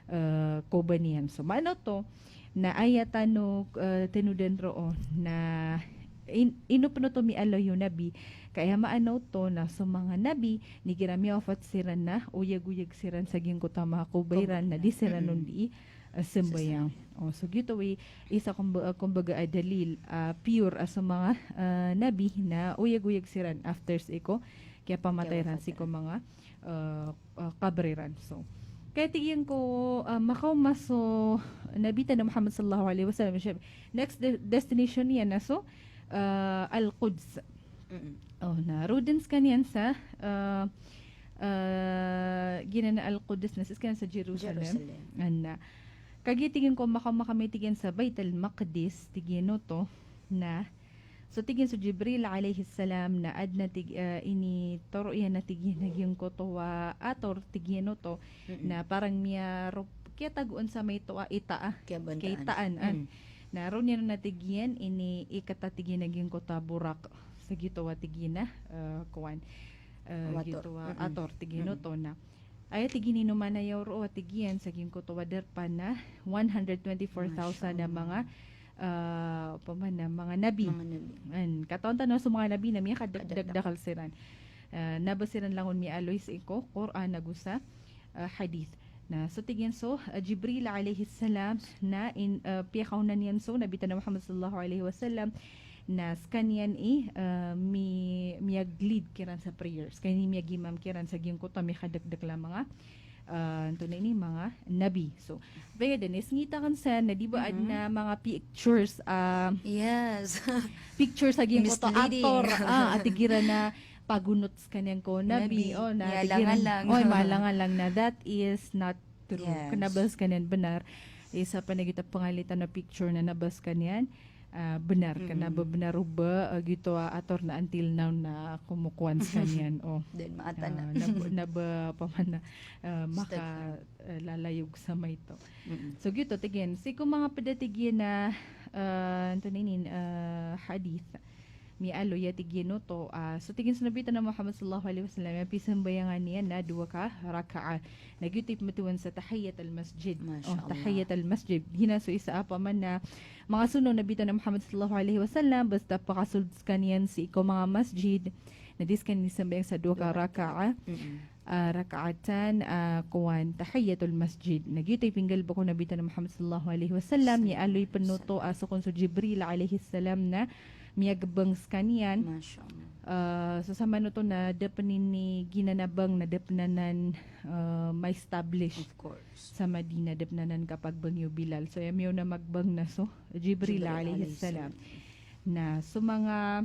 ah, Quba niyan. So maana oto na aya tano, ah, tanodan roo na in-, ino pn oto miyaaloy o Nabi, ka aya maana oto na so manga nabi, igira miyawafat siran na oyag-oyag siran sa giyangkoto a manga Quba iran na di siran on di, ah, sembayang. O, so giyoto i isa kumba-, ah, kumbaga a dalil, ah, pure a so manga, ah, nabi na oyag-oyag siran after sii ko kiyapamatay iran sii ko manga, ah, ah, qabr iran. So, kaya tig iyan ko, ah, makaoma so Nabi tano Muhammad sallallahu alayhi wasallam, siyempre, next de-, destination iyan na so, ah, Al-Quds. Mm-mm. O, na roo dn skaniyan sa, ah, ah, giyanan a Al-Quds na sii skaniyan sa Jerusalem. Jerusalem. An na. Kagiya tig iyan ko makaoma kami tig iyan sa Baitul Maqdis, tig iyan oto, na so tig iyan so Jibril alayhis salam na adn a tig, ah, initoro iyan a tig iyan a giyangkoto a ator, tig iyan oto, mm-mm, na parang miyarop-, kiyatagoan sa maito a ita a, kiyabantaan, kaitaan, ah. Mm. Na roo niyan on a tig iyan iniikat a tig iyan a giyangkoto a buraq sa giyoto a tig iyan a, ah, kowan, ah, ator, giyoto a, mm-mm, ator, tig iyan oto na. Aya tig iyan i inoman a yaw roo a tig iyan sa giyangkoto a darpa na one hundred twenty-four thousand a manga, ah, opama na manga nabi. Manga nabi. An, katawan tano so manga nabi na miyakadakdakl siran. Ah, na ba siran langon miyaaloy sii ko Qur'an ago sa, ah, hadith. Na so tig iyan so, ah, Jibril alayhis salam na in, ah, piyakaona niyan so Nabi tano Muhammad sallallahu alayhi wasallam, na skaniyan i, ah, mi-, miyag-lead kiran sa prayer. Skaniyan i miyag-imam kiran sa giyangkoto a miyakadakdakl a manga, ah, antonaa ini, manga nabi. So, pwede na isngit akn san na di ba adn a manga pictures, ah, yes, pictures a giyangkoto a ator, ah, a tig iran a pagonot skaniyan ko nabi. Nabi. O, na tig iran, miyalangalang. O, miyalangalang na that is not true. Yes. Kna ba skaniyan bnar. Isa pn a giyoto a pngalita na picture na na ba skaniyan Ah, benar, kena ba benar o ba, ah, giyoto a ator na until now na komokowan sekaniyan. Oh. Dan maatan na. Ah, na ba, na ba, opama na, ah, maka, ah, lalayog sa maito. So, giyoto, tig iyan. Sii ko manga ped a tig iyan a, ah, antonaa ini, ah, hadith. Miyaaloy a tig iyan oto, ah, so tig iyan so Nabi tano Muhammad sallallahu alaihi wasallam, a pisambayangan iyan na dowa ka rakaat. Na giyoto i pembetowan sa tahiyatul masjid. Masha Allah. Tahiyatul masjid. Giyanan so isa a opama na manga sunnah o Nabi tano Muhammad sallallahu alaihi wasallam, basta pakasold sekaniyan sii ko manga masjid, na di sekaniyan sambayang sa dowa ka rakaat. Ah, rakaatan, ah, kowan, tahiyatul masjid. Na giyoto i pinggalebek o Nabi tano Muhammad sallallahu alaihi wasallam, miyaaloy pen oto a so kon so Jibril alayhis salam na miyagebeng sekaniyan. Masha Allah. Ah, so samanoto na da pen ini giyanan a beng na da pen anan, ah, ma-establish. Of course. Sa Madinah, da pen anan kapagbengi o Bilal. So aya miyaona magbeng na so Jibril alayhis salam. Na so manga,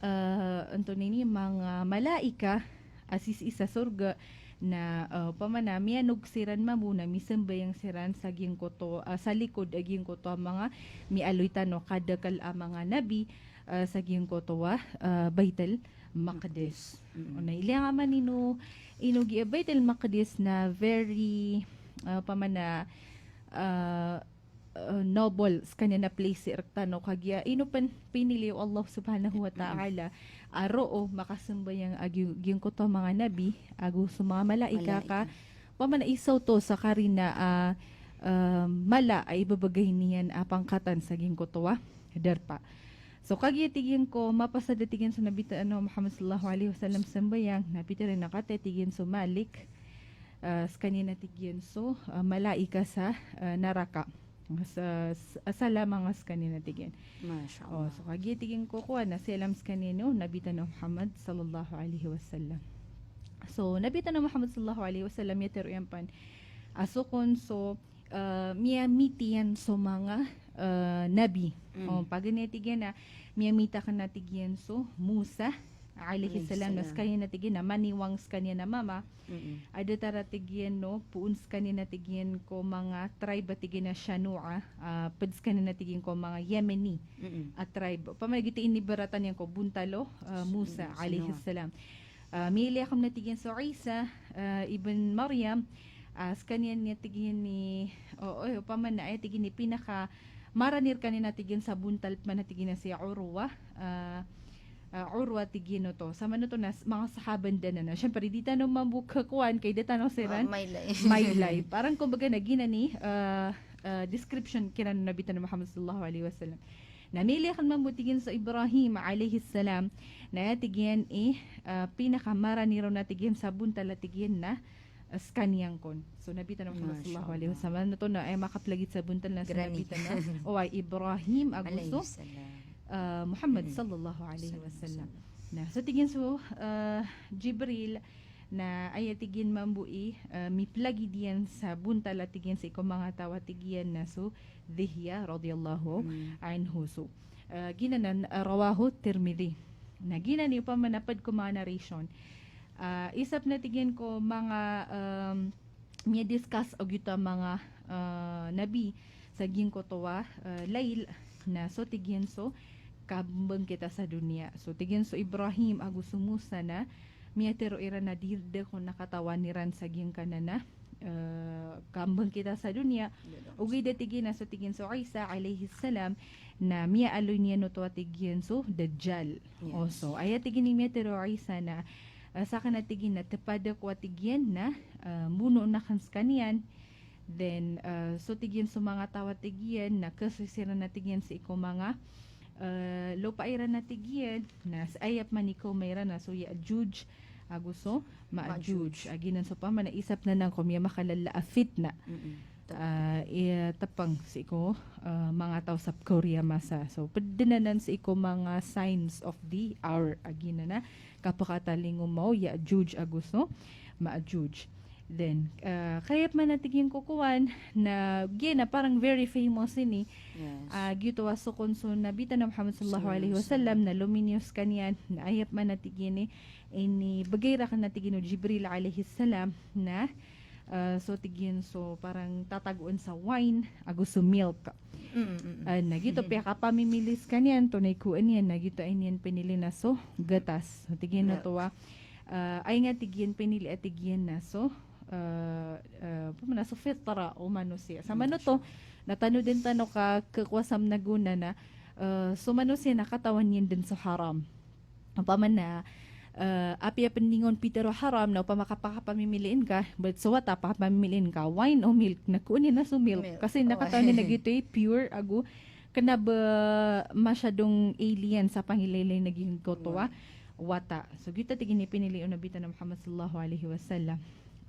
ah, antonaa ini, manga malaika a sisii sa sorga na, ah, opama na miyanog siran mambo na misambayang siran sa giyangkoto, ah, sa likod a giyangkoto a manga miyaaloy tano kadakel a manga nabi, ah, sa giyangkoto a, ah, Baitul Maqdis. Na ilaya nga man ino, ino giya Baitul Maqdis na very, ah, opama na, ah, ah, noble sekaniyan a place sii rektano, kagiya ino pen pinili o Allah subhanahu wa ta'ala a roo makasambayang a giy-, giyangkoto a manga nabi ago so manga malaika ka, opama na isa oto sa karina a, ah, mala a ibebegay niyan a pangkatan sa giyangkoto a darpa. So kagiya tig iyan ko mapasad a tig iyan so Nabi tano Muhammad sallallahu alaihi wasallam sambayang, na pitharo iyan a kataya tig iyan so Malik, ah, sekaniyan a tig iyan so, ah, malaika sa, ah, naraka. Sa, sa, salama nga sekaniyan a tig iyan. Masha Allah. Oh, so kagiya tig iyan ko kowan na siyalam sekaniyan o Nabi tano Muhammad sallallahu alaihi wasallam. So Nabi tano Muhammad sallallahu alaihi wasallam, miyatharo iyan pen a so kon so, ah, miyamiti iyan so manga, ah, nabi. Oh, paganay a tig iyan a miyamiti aken a tig iyan so Musa alayhis salam, na sekaniyan a tig iyan a maniwang sekaniyan a mama. A datar a tig iyan o poon sekaniyan a tig iyan ko manga tribe a tig iyan a Shanua, ah, ped sekaniyan a tig iyan ko manga Yemeni a tribe. Opama na giyoto i inibaratan iyan ko bontal o, ah, Musa alayhis salam. Ah, miyailay aken a tig iyan so Isa, ah, ibn Maryam, ah, sekaniyan a tig iyan i, o, o, opama na aya tig iyan i pinakamarani rekaniyan a tig iyan sa bontal pman a tig iyan a si Urwa, ah, ah, Urwa tig iyan oto. Samanoto na s-, manga sahaba den anan. Siyempre, di tano mambo kekowan, ka ida tano siran mailay. Parang kumbaga na giyanan i, ah, ah, description kiran o Nabi tano Muhammad sallallahu alaihi wasallam. Na miyailay aken mambo tig iyan so Ibrahim alayhis salam. Na aya tig iyan i, ah, pinakamarani ron a tig iyan sa bontal a tig iyan na, ah, sekaniyan kon. So Nabi tano Muhammad sallallahu alaihi wasallam. Oto na aya makaplagid sa bontal na so Nabi tano, oway, Ibrahim ago so, ah, Muhammad sallallahu alaihi wasallam. Na so tig iyan so, ah, Jibril, na aya tig iyan mambo i, ah, miplagid iyan sa bontal a tig iyan sii ko manga taw a tig iyan na so Dihya radiyallahu anhu. So, ah, giyanan, ah, rawahu Tirmidhi. Na giyanan i opama na ped ko manga narration. Ah, isa pen a tig iyan ko manga, um, miyadiscuss o giyoto a manga, ah, nabi sa giyangkoto a, ah, layl, na so tig iyan so kambengkita sa doniya. So tig iyan so Ibrahim ago so Musa na miyatharo iran a di da kon a katawan iran sa giyangkanan a, eh, kambengkita sa doniya. Ogaid a tig iyan a so tig iyan so Isa alayhis salam na miyaaloy niyan oto a tig iyan so Dajjal. O so, aya tig iyan i miyatharo o Isa na, eh, saken a tig iyan na tepad ako a tig iyan na, eh, mbonoon aken sekaniyan. Then, eh, so tig iyan so manga taw a tig iyan na kesoy siran a tig iyan sii ko manga, eh, lopa iran a tig iyan, na s-, aya pman i kaoma iran na so Ya'juj ago so Ma'juj. A giyanan so opama na isa pen anan ko miyamakalala a fitna. Ah, i, tepeng sii ko, ah, manga taw sa pekaoriyan a masa. So ped den anan sii ko manga signs of the hour. A giyanan a kapekatalingoma o Ya'juj ago so Ma'juj. Then, ah, kaya pman a tig iyan ko kowan na giya na parang very famous ini. Ah, giyoto a so kon so Nabi tano Muhammad sallallahu alaihi wasallam na lominiyo sekaniyan, na aya pman a tig iyan i inibegay raken a tig iyan o Jibril alayhis salam na, Ah, so tig iyan so parang tatagoan sa wine ago so milk. Mm, mm, mm. Ah, na giyoto piyakapamimili skaniyan, tonaa i kowaan iyan, na giyoto aya niyan pinili na so gatas. So tig iyan oto a, ah, aya nga tig iyan pinili a tig iyan na so, ah, ah, opama na so fitra o manosiya. Sa manoto, na tano den tano ka, khakowa sa manga gona na, ah, so manosiya na katawan iyan den so haram. Opama na, eh, apiya pn di ngka on pitharo haram na opama ka pakapamimiliin ka, but so wata pakapamimiliin ka, wine o milk, na kowaan iyan na so milk. Milk. Kasi na katawan iyan na giyoto i pure ago kna ba masyadong alien sa pangilaylay na giyangkoto a wata. So giyoto tig iyan i pinili o Nabi tano Muhammad sallallahu alaihi wasallam.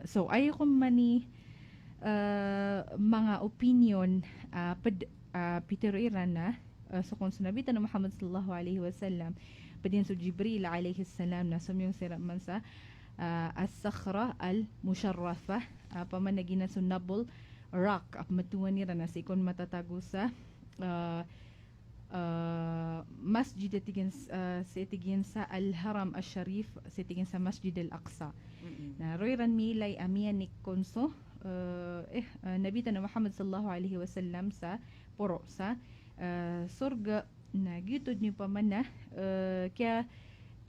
So aya ko mani, eh, manga opinion, ah, pd-, ah, pitharo iran na, ah, so kon so Nabi tano Muhammad sallallahu alaihi wasallam, pd iyan so Jibril alayhis salam na somiyong siran man sa, ah, As-Sakhra Al-Musharrafah, ah, opama na giyanan so Nabl Rock, a pmatowan iran na sii kon matatago sa, ah, ah, masjid a tig iyan s-, ah, sii tig iyan sa Al-Haram Ash-Sharif, sii tig iyan sa Masjid Al-Aqsa. Mm-mm. Na roo iran miilay a miyanik kon so, eh, eh, ah, Nabi tano Muhammad sallallahu alaihi wasallam sa poro sa, eh, sorga. Na giyoto den opama na, eh, kiya,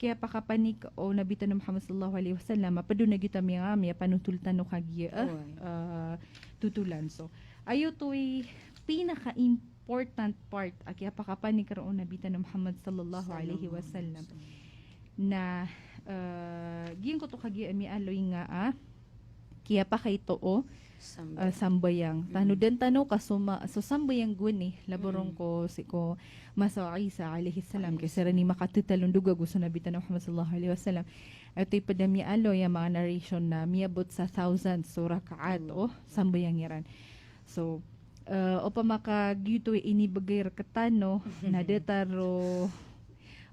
kiyapakapanik o Nabi tano Muhammad sallallahu alaihi wasallam a pd on a giyoto a miya, miyapanothol tano kagiya, eh, eh, totolan. So aya oto i pinaka-important part a kiyapakapanik roo o Nabi tano Muhammad sallallahu alaihi wasallam. Na, eh, giyangkoto kagiya a miyaaloy nga a kiyapakaito o, eh, sambayang. Tano den tano ka so ma-, so sambayang gowani, labaw ron ko sii ko masa o Isa alayhis salam, ka siran i makathatalondog ago so Nabi tano Muhammad sallallahu alaihi wasallam. Aya oto i pd a miyaaloy a manga narration na miyabot sa thousand so rakaat o sambayang iran. So, eh, opama ka giyoto i inibgay rktano na datar o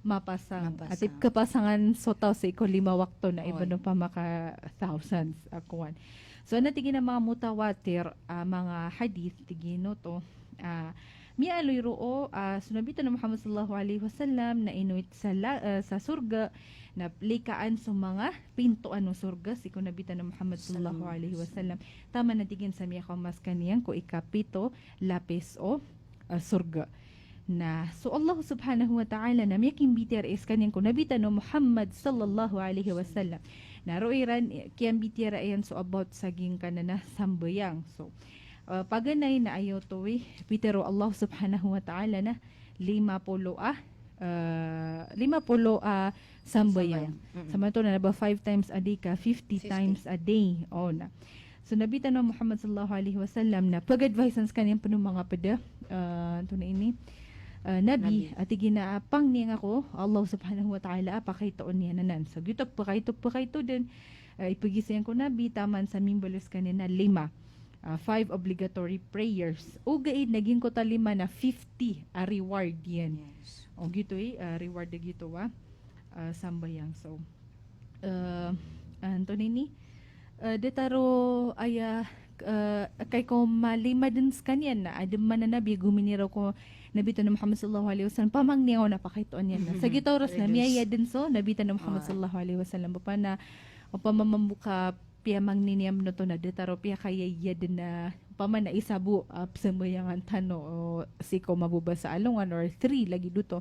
mapasang. Mapasang. Ati kapasangan so taw sii ko lima wakto na iban opama ka thousands a kowan. So, na tig iyan a manga mutawatir, ah, manga hadith, tig iyan oto, ah, miyaaloy roo, ah, so Nabi tano Muhammad sallallahu alaihi wasallam na ino it sa la-, eh, sa sorga, na likaan so manga pintoan o sorga sii ko Nabi tano Muhammad sallallahu alaihi wasallam. Taman a tig iyan sa miyakaoma skaniyan ko ikapito lapis o, ah, sorga. Na so Allah subhanahu wa ta'ala na miyakimbitiyarai skaniyan ko Nabi tano Muhammad sallallahu alaihi wasallam. Na roo iran, eh, kiyambitiyarai iyan so about sa giyangkanan a sambayang. So, ah, paganay na aya oto i pitharo o Allah subhanahu wa ta'ala na lima polo a, eh, lima polo a sambayang. Sambayang. Mm-mm. Sa mato na ba five times a day ka, fifty times a day. O na. So Nabi tano Muhammad sallallahu alaihi wasallam na pag-advisean skaniyan pn o manga pd a, eh, antonaa ini, eh, nabi, a tig iyan a pangni ngka ko Allah subhanahu wa ta'ala a pakaitoon iyan anan. So giyoto pakaito, pakaito den, eh, ipagisa iyan ko Nabi taman sa mimbaloy skaniyan na lima. Ah, five obligatory prayers. Ogaid na giyangkoto a lima na fifty a reward iyan. Yes. O giyoto i, ah, reward a giyoto a, ah, sambayang. So, ah, antonaa ini, ah, datar o aya, ah, kagiya ko malima den skaniyan na adn man a nabi a gominiraw ko Nabi tano Muhammad sallallahu alaihi wasallam, pamangni ngka on a pakaitoon iyan na. Sa giyoto a oras na miyaya den so Nabi tano Muhammad sallallahu alaihi wasallam. Opama na, opama mambo ka piyamangni niyan oto na datar o piyakayaya den a, opama na isa bo a pzambayangan tano o sii ko mabobasa a alongan or three lagid oto.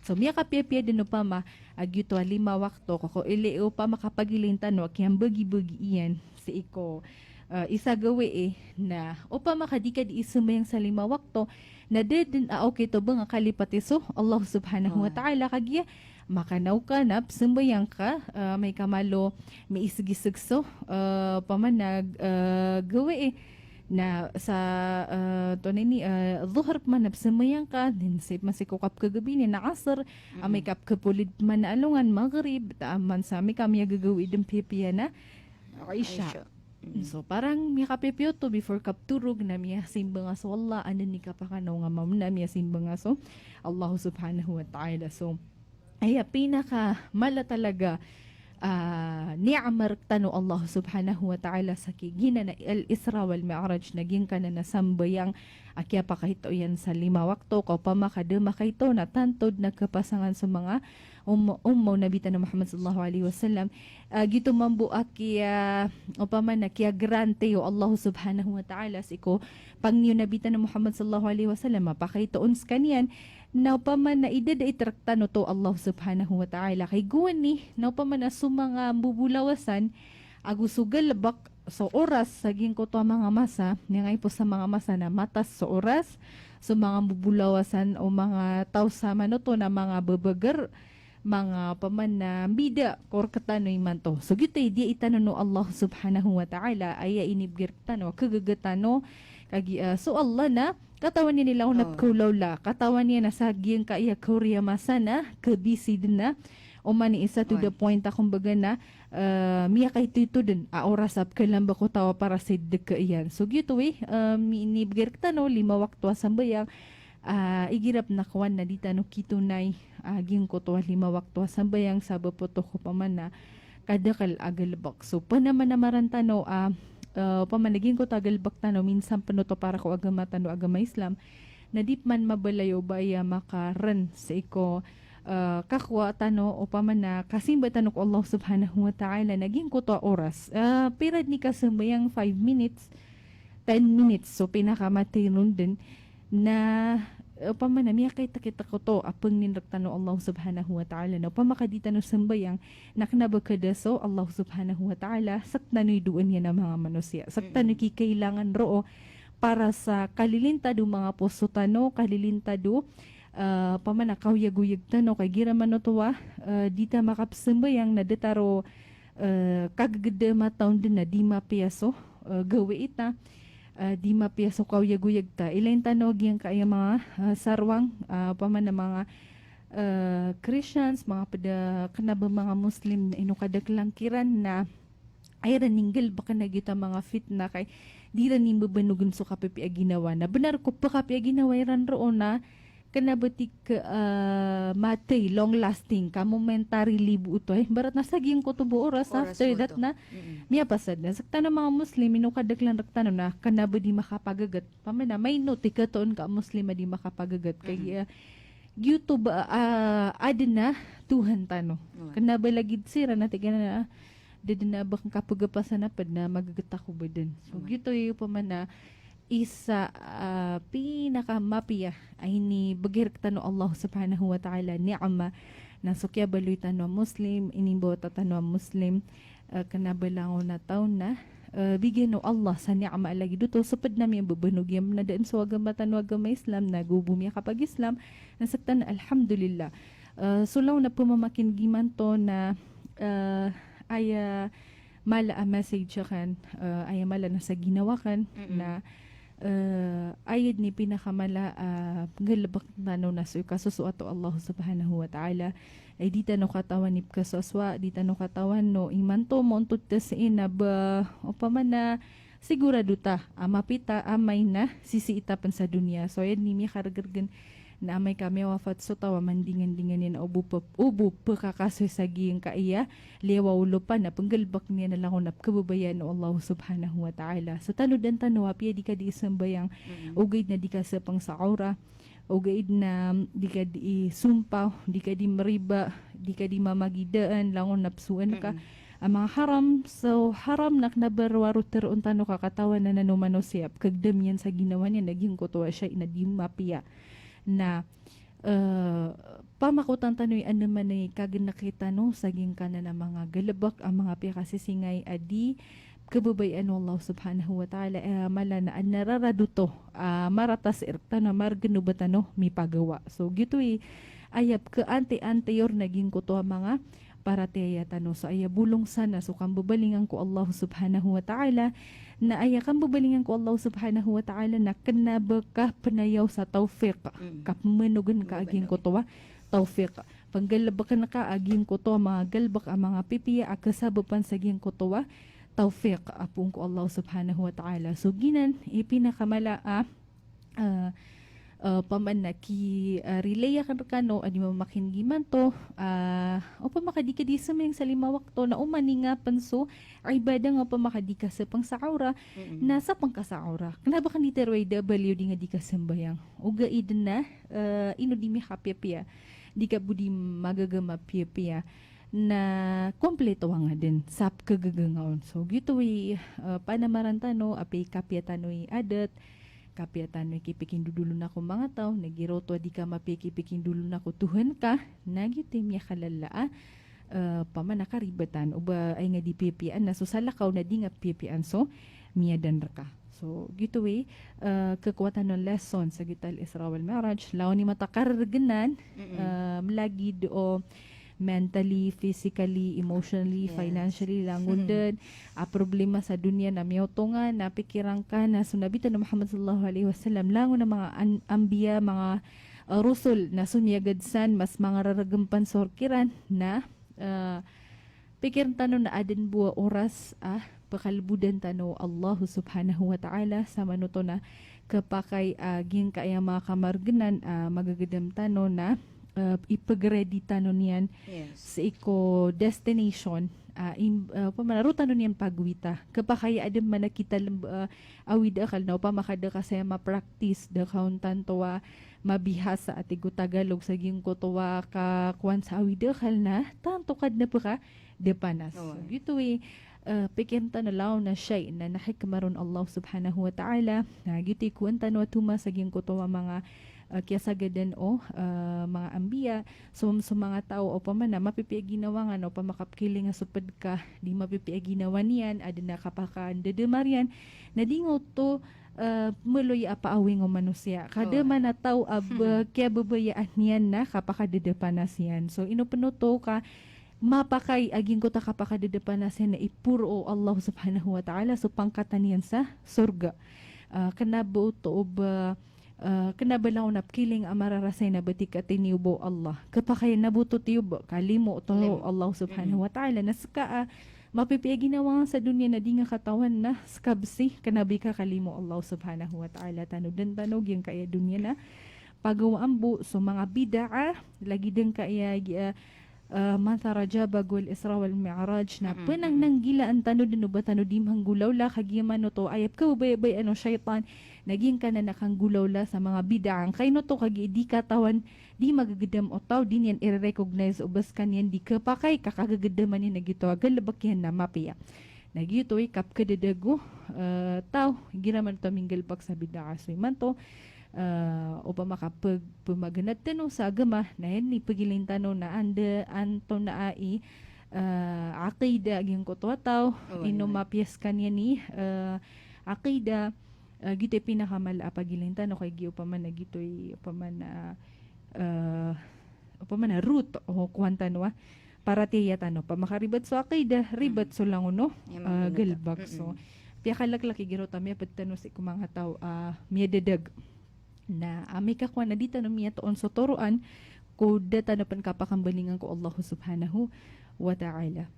So miyakapiyapiya den opama a giyoto a lima wakto, ko, ko ili opama kapagilayn tano a kiyambagibagi iyan sii ko, eh, isa gawii na opama ka di ka di izambayang sa lima wakto, na da den a okit o ba nga kalipati so Allah subhanahu wa ta'ala kagiya makanaw ka na pzambayang ka, eh, amay ka malo miisgisg so, eh, opama na, eh, gawii. Na sa, eh, antonaa ini, eh, Dhuhr pman na pzambayang ka, den sii pman sii ko kapkagabi niyan na Asr, amay ka kapkapolid pman a alongan Maghrib, taman sa amay ka miyagagawii den piyapiya na Isha. Isha. Mm. So, parang miyakapiyapiya oto before kaptorog na miyasimba nga so Allah, anan i kapakanaw nga mambo na miyasimba nga so Allah subhanahu wa ta'ala. So, aya pinakamala talaga, ah, niyamar tano Allah subhanahu wa ta'ala sa ki-, giyanan a Al-Isra wal Mi'raj na giyangkanan a sambayang a kiyapakaito iyan sa lima wakto, ka opama ka da makaito na tanto dn a kapasangan so manga um, umma o Nabi tano Muhammad sallallahu alaihi wasallam. Ah, giyoto mambo a kiya, opama na kiyagarante o Allah subhanahu wa ta'ala sii ko pangni o Nabi tano Muhammad sallallahu alaihi wasallam a pakaito on skaniyan, na opama na idadait rktano oto o Allah subhanahu wa ta'ala. Kay gowani, na opama na so manga mbobolawasan ago so galbk, so oras sa giyangkoto a manga masa, miyangaipo sa manga masa na matas so oras, so manga mbobolawasan o manga taw sa manoto na manga bbgr, manga opama na mbida ko rktano imanto. So giyoto i diyait tano o Allah subhanahu wa ta'ala, aya inibgay rktano a kagaga tano, kagiya, ah, so Allah na katawan iyan i langon a pkaolawla, katawan iyan a sa giyangkaya kaoriyan a masa na khabisi dn a, oman i isa to the point a kumbaga na, eh, miyakaitoito dn a oras a pkalamba ko taw a para sa dka iyan. So giyoto i, eh, mi-, inibgay rktano lima wakto a sambayang, ah, igira pn a kowan na di tano kitonay, ah, giyangkoto a lima wakto a sambayang sabap oto ko opama na kadakl a galbk. So, panamanamaran tano a, eh, opama na giyangkoto a galbk tano, minsan pn oto para ko agama tano, agama Islam, na di pman mabalayo ba aya makarn sii ko, eh, kakowa tano, opama na kasimba tano ko Allah subhanahu wa ta'ala na giyangkoto a oras. Eh, pira dn i kasambayang, five minutes, ten minutes, so pinakamatay ron dn na, eh, opama na miyakaitakitk oto a pangnin rktano o Allah subhanahu wa ta'ala. Na opama ka di tano sambayang, na kna ba kada so Allah subhanahu wa ta'ala, sktano i doon iyan a manga manosiya. Sktano i kikailangan roo para sa kalilintad o manga poso tano, kalilintad o, eh, opama na kaoyagoyag tano, kagiya manoto a, eh, di ta makapsambayang na datar o, eh, kagagda mataon dn na di mapiya so, eh, gawii ta, eh, di mapiya so kaoyagoyag ta. Ilayin tano giyangkaya manga, eh, sarwang, eh, opama na manga, eh, Christians, manga pd a kna ba manga Muslim, ino kadaklan kiran na aya ran i nggalbkn a giyoto a manga fitna kay di ran i mbabanogn so kapipiya a ginawa. Na bnar ko pkapiya a ginawa iran roo na kna ba tig ka, ah, matay, long lasting, ka momentary libo oto, eh. Ibarat na sa giyangkoto bo oras, after that na miyapasad na. Sktano a manga Muslim, ino kadaklan rktano na kna ba di makapagagat. Opama na maino, tig ka, toon ka a Muslim a di makapagagat. Kay, ah, giyoto ba, ah, adn a Tuhan tano. Kna ba lagid siran na tig iran a da dn a ba akn kapagapasan a pd na magagat ako ba dn. So, giyoto i opama na isa, ah, pinakamapiya a inibgay rktano o Allah subhanahu wa ta'ala a ni'ma, na so kiyabaloy tano a Muslim, inimbawata tano a Muslim, ah, kna ba langon a taw na, ah, bigan o Allah sa ni'ma a lagid oto, so pd na miyambabanog iyan na da dn so agama tano a agama Islam, na go bo miyakapag-Islam, na sktano, alhamdulillah. Ah, so langon a pmamakin'g imanto na, ah, aya mala a message akn, eh, aya mala na sa ginawa akn, na, eh, aya dn i pinakamala a, eh, nggalbk tano na so ikasosoat o Allah subhanahu wa ta'ala. Ay di tano katawan i pkasoasowa, di tano katawan o imanto, moontod ta sii na ba, opama na sigurado ta a mapita, amay na sisii ta pn sa doniya. So, aya dn i miyakargrgn na amay ka miyawafat so taw a mandingandingan iyan a o bo p-, o bo pkakasoy sa giyangkaya liyawaw o lopa na pnggalbkn iyan a langon a pkhababayaan o Allah subhanahu wa ta'ala. So tanod tano a apiya di ka dii sambayang, ogaid na di ka sapang sa awra, ogaid na di ka dii sompaw, di ka dii mriba, di ka dii mamagidaan, langon a psoon ka a manga haram. So haram na kna ba rowar o tharoon tano ka katawan anan o manosiya a pkhagdam iyan sa ginawa niyan a giyangkoto a shay na di mapiya. Na, eh, pamakotan tano i andamanaya i kagnaki tano sa giyangkanan a manga galbk a manga piyakasisingay a di khababayaan o Allah subhanahu wa ta'ala, eh, mala na adn a rarad oto, ah, marata sii rktano a margn o ba tano mipagawa. So giyoto i aya pkhaanti-antiyor na giyangkoto a manga paratiyaya tano. So aya bolong san na so kambabalingan ko Allah subhanahu wa ta'ala, na aya kambabalingan ko Allah subhanahu wa ta'ala na kna ba ka pnayaw sa tawfiq, kapmanogan ka a giyangkoto a tawfiq. Pnggalbkn ka a giyangkoto a manga galbk a manga pipiya a kasabapan sa giyangkoto a tawfiq a poon ko Allah subhanahu wa ta'ala. So giyanan i pinakamala a ah, ah, opama na ki, ah, relay akn rkano a di mamakin'g imanto, ah, opama ka di ka dii sambayang sa lima wakto na oman i ngapn so ibadah nga opama ka di ka sapang sa awra, na sapang ka sa awra. Kna ba kn di tharoa i da a baliyo di nga di ka sambayang. Ogaid na, ah, ino di miyakapiyapiya. di ka bo di magagama piyapiya na kompleto a ngaden sa pkagagangaon. So, giyoto i, eh, panamaran tano, apiya i kapiya tano i adat, kapiya tano i kipikindodolona ko manga taw, na giyoto a di ka mapiya i kipikindolona ko Tuhan ka, na giyoto i miyakalala a, eh, opama na karibatan, o ba ay nga di piyapiyaan, na so salakaw na di nga piyapiyaan so miyadan rka. So, giyoto i, eh, khakowa tano lesson sa giyoto a Al-Isra wal Mi'raj, lawan i matakargnan, eh, lagid o mentally, physically, emotionally, financially, langon den a problema sa doniya na miyaotongan, na pikiran ka na so Nabi tano Muhammad sallallahu alaihi wasallam, langon a manga an-, anbiya, manga, eh, rusul, na so miyagad san, mas manga raragam pan so rk iran, na, eh, pikiran tano na aden bo a oras a pkhalbodan tano o Allah subhanahu wa ta'ala, sa manoto na khapakay a giyangkaya manga kamargnan a magagedam tano na, eh, ipag-ready tano niyan sii ko destination, ah, im-, ah, opama na roo tano niyan pagowita. Khapakay a aden man a kitalem-, ah, awid a akal na opama ka da ka saya ma-practice, da ka on tanto a mabihasa a tig o Tagalog sa giyangkoto a kakowan sa awid a akal na tanto ka den a pkha- da panas. So, giyoto i, eh, pikiran tano lawan a shay na hikmah ron o Allah subhanahu wa ta'ala. Na giyoto i kowan tano a toma sa giyangkoto a manga, eh, kiyasagadan o, eh, manga anbiya. So, so manga taw opama na mapipiya ginawa nga na opama ka pkilinga so ped ka, di mapipiya ginawa niyan, aden a kapakandedemar iyan, na di nga oto, eh, meloy a paawing o manosiya. Ka da man a taw a be-, kiyababayaan iyan na kapakadeda panas iyan. So, ino pen oto ka mapakay a giyangkoto a kapakadeda panas iyan na iporo o Allah subhanahu wa ta'ala so pangkatan iyan sa sorga. Ah, kena ba oto o ba, ah, kena ba langon a pkiling a mararasay na ba tig a tiniyoba o Allah. Khapakay na ba oto tiyoba, kalimo oto o Allah subhanahu wa ta'ala. Na ska a mapipiya ginawa nga sa doniya na di nga katawan na ska bes i kena ba i kakalimo o Allah subhanahu wa ta'ala. Tanoden tano giyangkaya doniya na pagawaan bo so manga bid'ah, lagid angkaya, ah, eh, mantha Rajab ago Al-Isra wal Mi'raj, na penang nanggilaan tano den o ba tano di manggolawla, kagiya man oto aya pkhababayaan o shaytan, na giyangkanan a kanggolawla sa manga bid'ah. Angkaino oto kagiya di katawan, di magagedam o taw, di niyan ire-recognize o ba sekaniyan di khapakay ka kagagedama niyan na giyoto a galebek iyan na mapiya. Na giyoto i kapkadadago, eh, taw, igira man oto a minggalebek sa bid'ah. So imanto, eh, opama ka peg-, pemagenad tano sa agama, na aya ipegilay tano na anda, antonaa i, eh, aqida giyangkoto a taw, ino mapiya sekaniyan i, eh, aqida, eh, giyoto i pinakamala a pagilay tano, kagiya opama na giyoto i, opama na, eh, opama na root o kowan tano a paratiyaya tano. Opama ka ribat so aqida, ribat so langon o, ah, galebek. So piyakalaklak igira oto a miyaped tano sii ko manga taw a, ah, miyadadag. Na amay ka kowan a di tano miyatoon so toroan, ko da tano pen kapakambalingan ko Allah subhanahu wa ta'ala.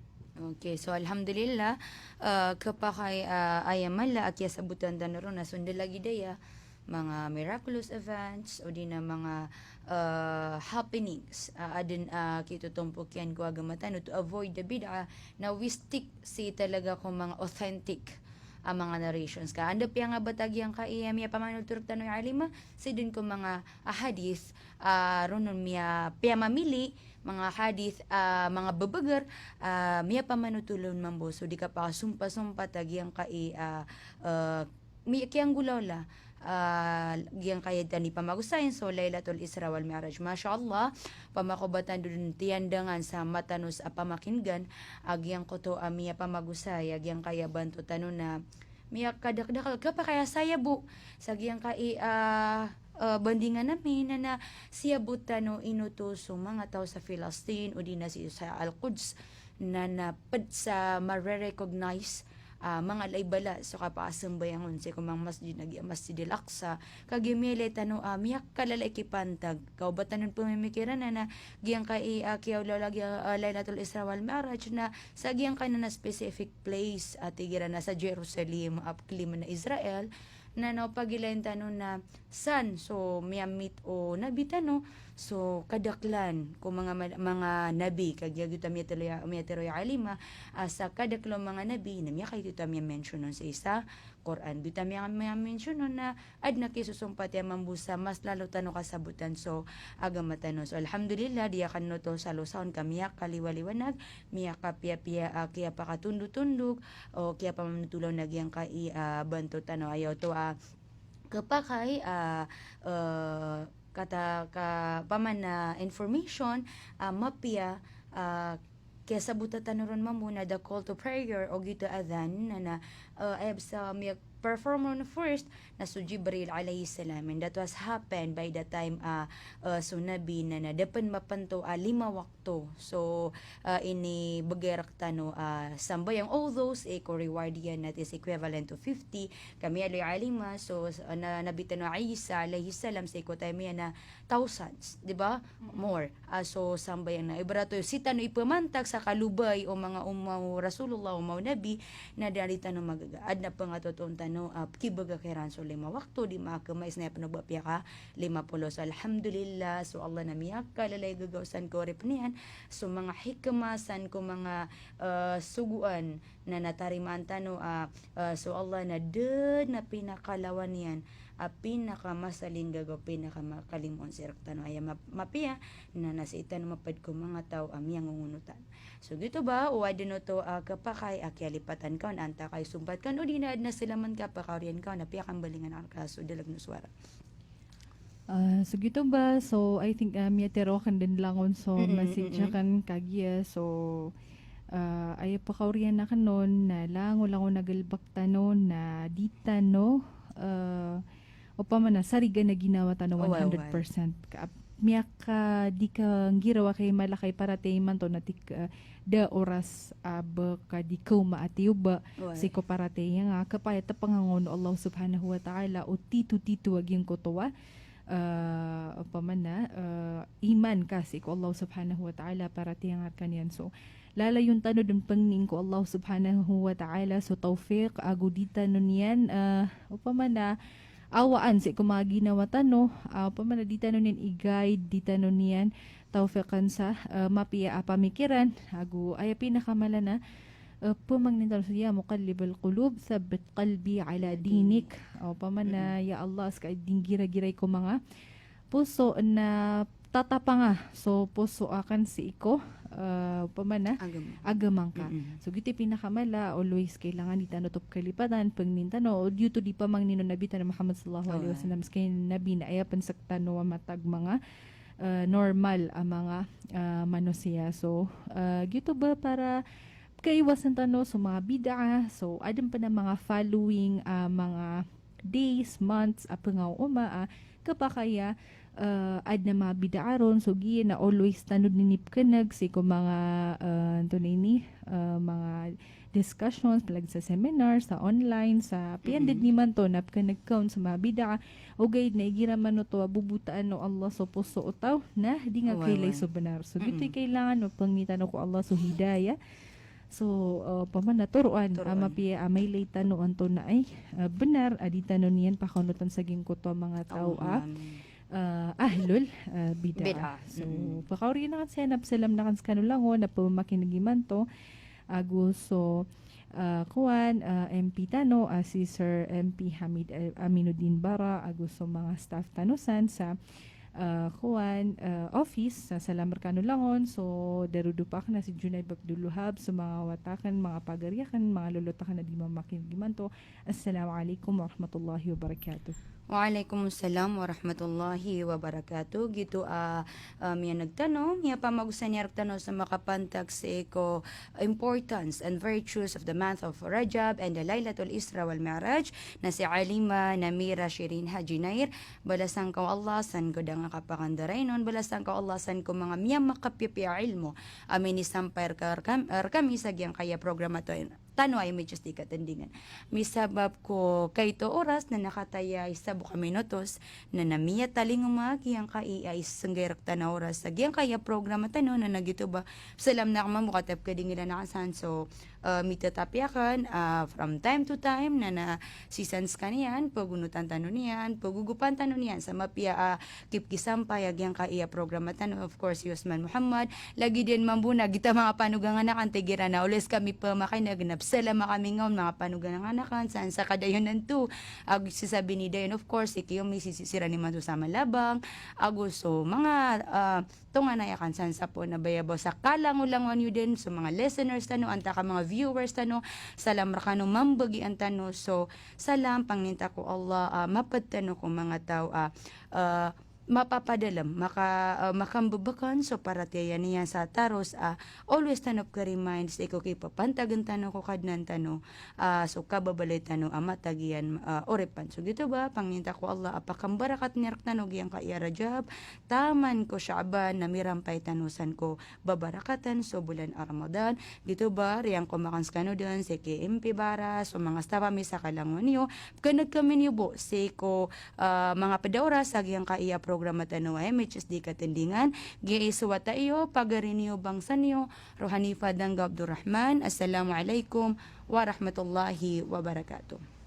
Okay, so alhamdulillah, ah, khapakay, ah, aya mala a kiyasabotan tano ron na so nda lagid aya manga miraculous events, odi na manga, eh, happenings, ah, aden, ah, kitotompok iyan ko agama tano to avoid the bid'ah, na we stick si talaga ko manga authentic a manga narrations. Ka anda piyangabat a giyangkaya miyapamanotor tano i alima, si den ko manga, ah, hadith, ah, ron on miya-, piyamamili, manga hadith, ah, manga bebeger, ah, miyapamanotor on mambo. So di kapakasompa-sompat a giyangkaya, ah, eh, mi-, kiyanggolawla, ah, giyangkaya tano i pamagosayn, so Lailatul Isra wal Mi'raj. Masha Allah, pamako ba tano den tiyandangan sa matanos a pamakingan, a giyangkoto a miyapamagosay, a giyangkaya banto tano na miyakadakdakl, khapakay a saya bo sa giyangkaya, ah, ah, bandingan ami na, na siyabot tano ino oto so manga taw sa Filastin, odi na sii sa Al-Quds, na, na ped sa mare-recognize, ah, manga laibala so kapakasambayang on sii ko manga masjid na giya Masjid Al-Aqsa. Kagiya miyailay tano, ah, miyakalala i kipantag. Ka o ba tano pemimikiran na, na giyangkaya, ah, kiyaolawla giya, ah, Lailatul Isra wal Mi'raj na sa giyangkanan a specific place, ah, tig iran na sa Jerusalem, ah, pekhalimo na Israel, na, na o pagilayn tano na san so miyamit o nabi tano, so kadaklan ko manga ma-, manga nabi, kagiya giyoto a miyatero i, miyatero i alima, ah, sa kadakl o manga nabi, na miyakaito a miya-mention on sii sa Qur'an. Giyoto a miya, miya-mention on na adn a kisosompat iyan mambo sa mas lalo tano kasabotan so agama tano. So, alhamdulillah, di akn oto salosaon ka miyakaliwaliwanag, miyakapiyapiya a kiyapakatondotondog, o kiyapamanothol on a giyangkai a banto tano. Aya oto a kepakay a, eh, kata ka paman a information a mapiya a kiyasabota tano ron mambo na the call to prayer o giyoto a adhan na, na, eh, aya bes a miya-perform ron first na so Jibril alayhis salam. And that was happened by the time, ah, eh, so Nabi na, na da pen mapanto a lima wakto. So, ah, inibegay rektano a sambayang, although sii ko reward iyan na it is equivalent to fifty, ka miyaaloy a lima, so, ah, na, Nabi tano Isa alayhis salam sii ko time iyan na thousands, di ba? More. Ah, so, sambayang na. Ibarat oto, sii tano ipemantag sa kalobay o manga umma o Rasulullah, umma o Nabi, na da ritano magaga. Adn a pengatotoon tano, ah, kibegay kiran so lima wakto, di makemais na aya pen o ba piyakalima polo. So, alhamdulillah, so Allah na miyakalalay gagaw san ko oripen iyan, so manga hikmah san ko manga, eh, sogoan, na, na tarimaan tano a, ah, so Allah na da dn a pinakalawan iyan a pinakamasalinggagaw, pinakamakalimoon sii rektano. Aya map-, mapiya na, na sii tano maped ko manga taw a miyangongonotan. So giyoto ba o adn oto a kepakay a kiyalipatan ka on, antaa ka i sompat ka on, odi na adn a selaman ka, pakaoriyan ka on a piyakambalingan ka so dalag o sowara. Ah, so giyoto ba, so I think, ah, miyatero aken den langon so message aken kagiya. So, ah, aya pakaoriyan aken on na langon, langon a galebek tano na di tano, ah, opama na sarigan a ginawa tano one hundred percent. Ka, miyaka di ka nggiraw a kay malakay paratiyaya imanto na tik, ah, da oras a ba ka di kaoma a tiyoba sii ko paratiyaya nga, kepakay a tepengangon o Allah subhanahu wa ta'ala o tito-tito a giyangkoto a, eh, opama na, eh, iman ka sii ko Allah subhanahu wa ta'ala, paratiyaya nga rekaniyan. So, lalayon tano den pengnin ko Allah subhanahu wa ta'ala so tawfiq ago di tano niyan, eh, opama na awaan sii ko manga ginawa tano, ah, opama na di tano niyan i-guide, di tano niyan tawfiqan sa, eh, mapiya a pamikiran, ago aya pinakamala na, eh, pemangnin tano so, "Ya muqallibal qulub, thabbit qalbi ala dinik." Opama na, "Ya Allah, seka di nggiragiray ko manga poso na tatapanga so poso aken sii ko, eh, opama na agama ngka." So giyoto i pinakamala, always kailangan di tano oto pekalipatan, pengnin tano, o giyoto di pamangnin o Nabi tano Muhammad sallallahu alaihi wasallam, seka Nabi na aya pen sektano a matag manga, eh, normal a manga, eh, manosiya. So, eh, giyoto ba para kaiwasan tano so manga bid'ah. So, aden pen a manga following, ah, manga days, months a pengaoma a kepakay a, eh, aden a manga bid'ah ron. So, giya na always tano den inipekeneg sii ko manga, eh, antonaa ini, eh, manga discussions, pelag sa seminar, sa online, sa piya den imanto na pekeneg ka on so manga bid'ah. Ogaid na igira man oto a bobotaan o Allah so poso o taw na di nga kailay so benar. So, giyoto i kailangan, mapengni tano ko Allah so hidayah. So, eh, opama na toroan a mapiya a mailay tano antonaa i, eh, benar a di tano niyan pakaonotan sa giyangkoto a manga taw a, eh, ahlul, eh, bid'ah. So, pakaoriyan aken saya na pesalam aken sekano langon a pemakineg imanto, ago so, eh, kowan, eh, M P tano, eh, si Sir M P Hamid, eh, Aminuddin Bara, ago so manga staff tano san sa ah, kowan, ah, office, sa salam rekano langon, so darodopa aken a si Junaid Abdul Wahab, so manga wata aken, manga pagari aken, manga lolot aken a di mamakineg imanto. Assalamu alaikum warahmatullahi wabarakatuh. Wa alaikum salam warahmatullahi wabarakatuh. Giyoto a, ah, miyaneg tano, miyapamagosayn iyan rektano sa makapantag sii ko importance and virtues of the month of Rajab and the Laylatul Isra wal Mi'raj, na si Alima Namira Shirin Haji Nair, balasan ka o Allah san ko da nga kapakandarainon, balasan ka o Allah san ko manga miyamakapiyapiya a ilmo a minisampay reka, reka, rekami sa giyangkaya programa to, tano a M H S T Katandingan. Misabap ko kaito oras na nakataya isa bo ka minutos, na na miyatalingoma giyangkai a isenggay rektano a oras sa giyangkaya programa tano, na na giyoto ba, pesalam aken mambo kata pekedingilan aken san so, ah, mitetap iyan, ah, from time to time, na, na sisan sekaniyan, pagonotan tano niyan, pagogopan tano niyan, sa mapiya, ah, kipkisampay a giyangkaya programa tano, of course, si Usman Muhammad, lagid iyan mambo na giyoto manga panogangan aken, tig iran a always kami pemakineg, na pesalama kami ngaon manga panogangan aken, san sa kadayonan to, ago sii sa binidayon, of course, sii ko misisisiran imanto sa Malabang, ago so manga, ah, tonganay aken san sa poon a bayabaw sa kalangolangon iyo den so manga listeners tano, antaa ka manga viewers tano, salam rekano mambagian tano so salam, pangninta ko Allah, ah, maped tano ko manga taw a, ah, mapapadalem, maka, ah, makambebeken so paratiyaya niyan sa taros a always tano peka-remind sii ko kipapantagen tano ko Kadnan tano, ah, so kababaloy tano a matag iyan, ah, oripen. So giyoto ba, pangninta ko Allah a pakambarakaten iyan rektano giyangkaya Rajab, taman ko Sha'ban na mirampay tano san ko babarakatan so bolan a Ramadan. Giyoto ba, riyan ko makan sekano den sii ki M P Bara, so manga staff ami sa kalangon iyo. Keneg kami niyo bo sii ko, ah, manga ped a oras a giyangkaya programa tano a M H S D Katindingan. Giya i sowata iyo, pagari niyo, bangsa niyo, Rohanifa Dangga Abdurrahman. Assalamu alaikum warahmatullahi wabarakatuh.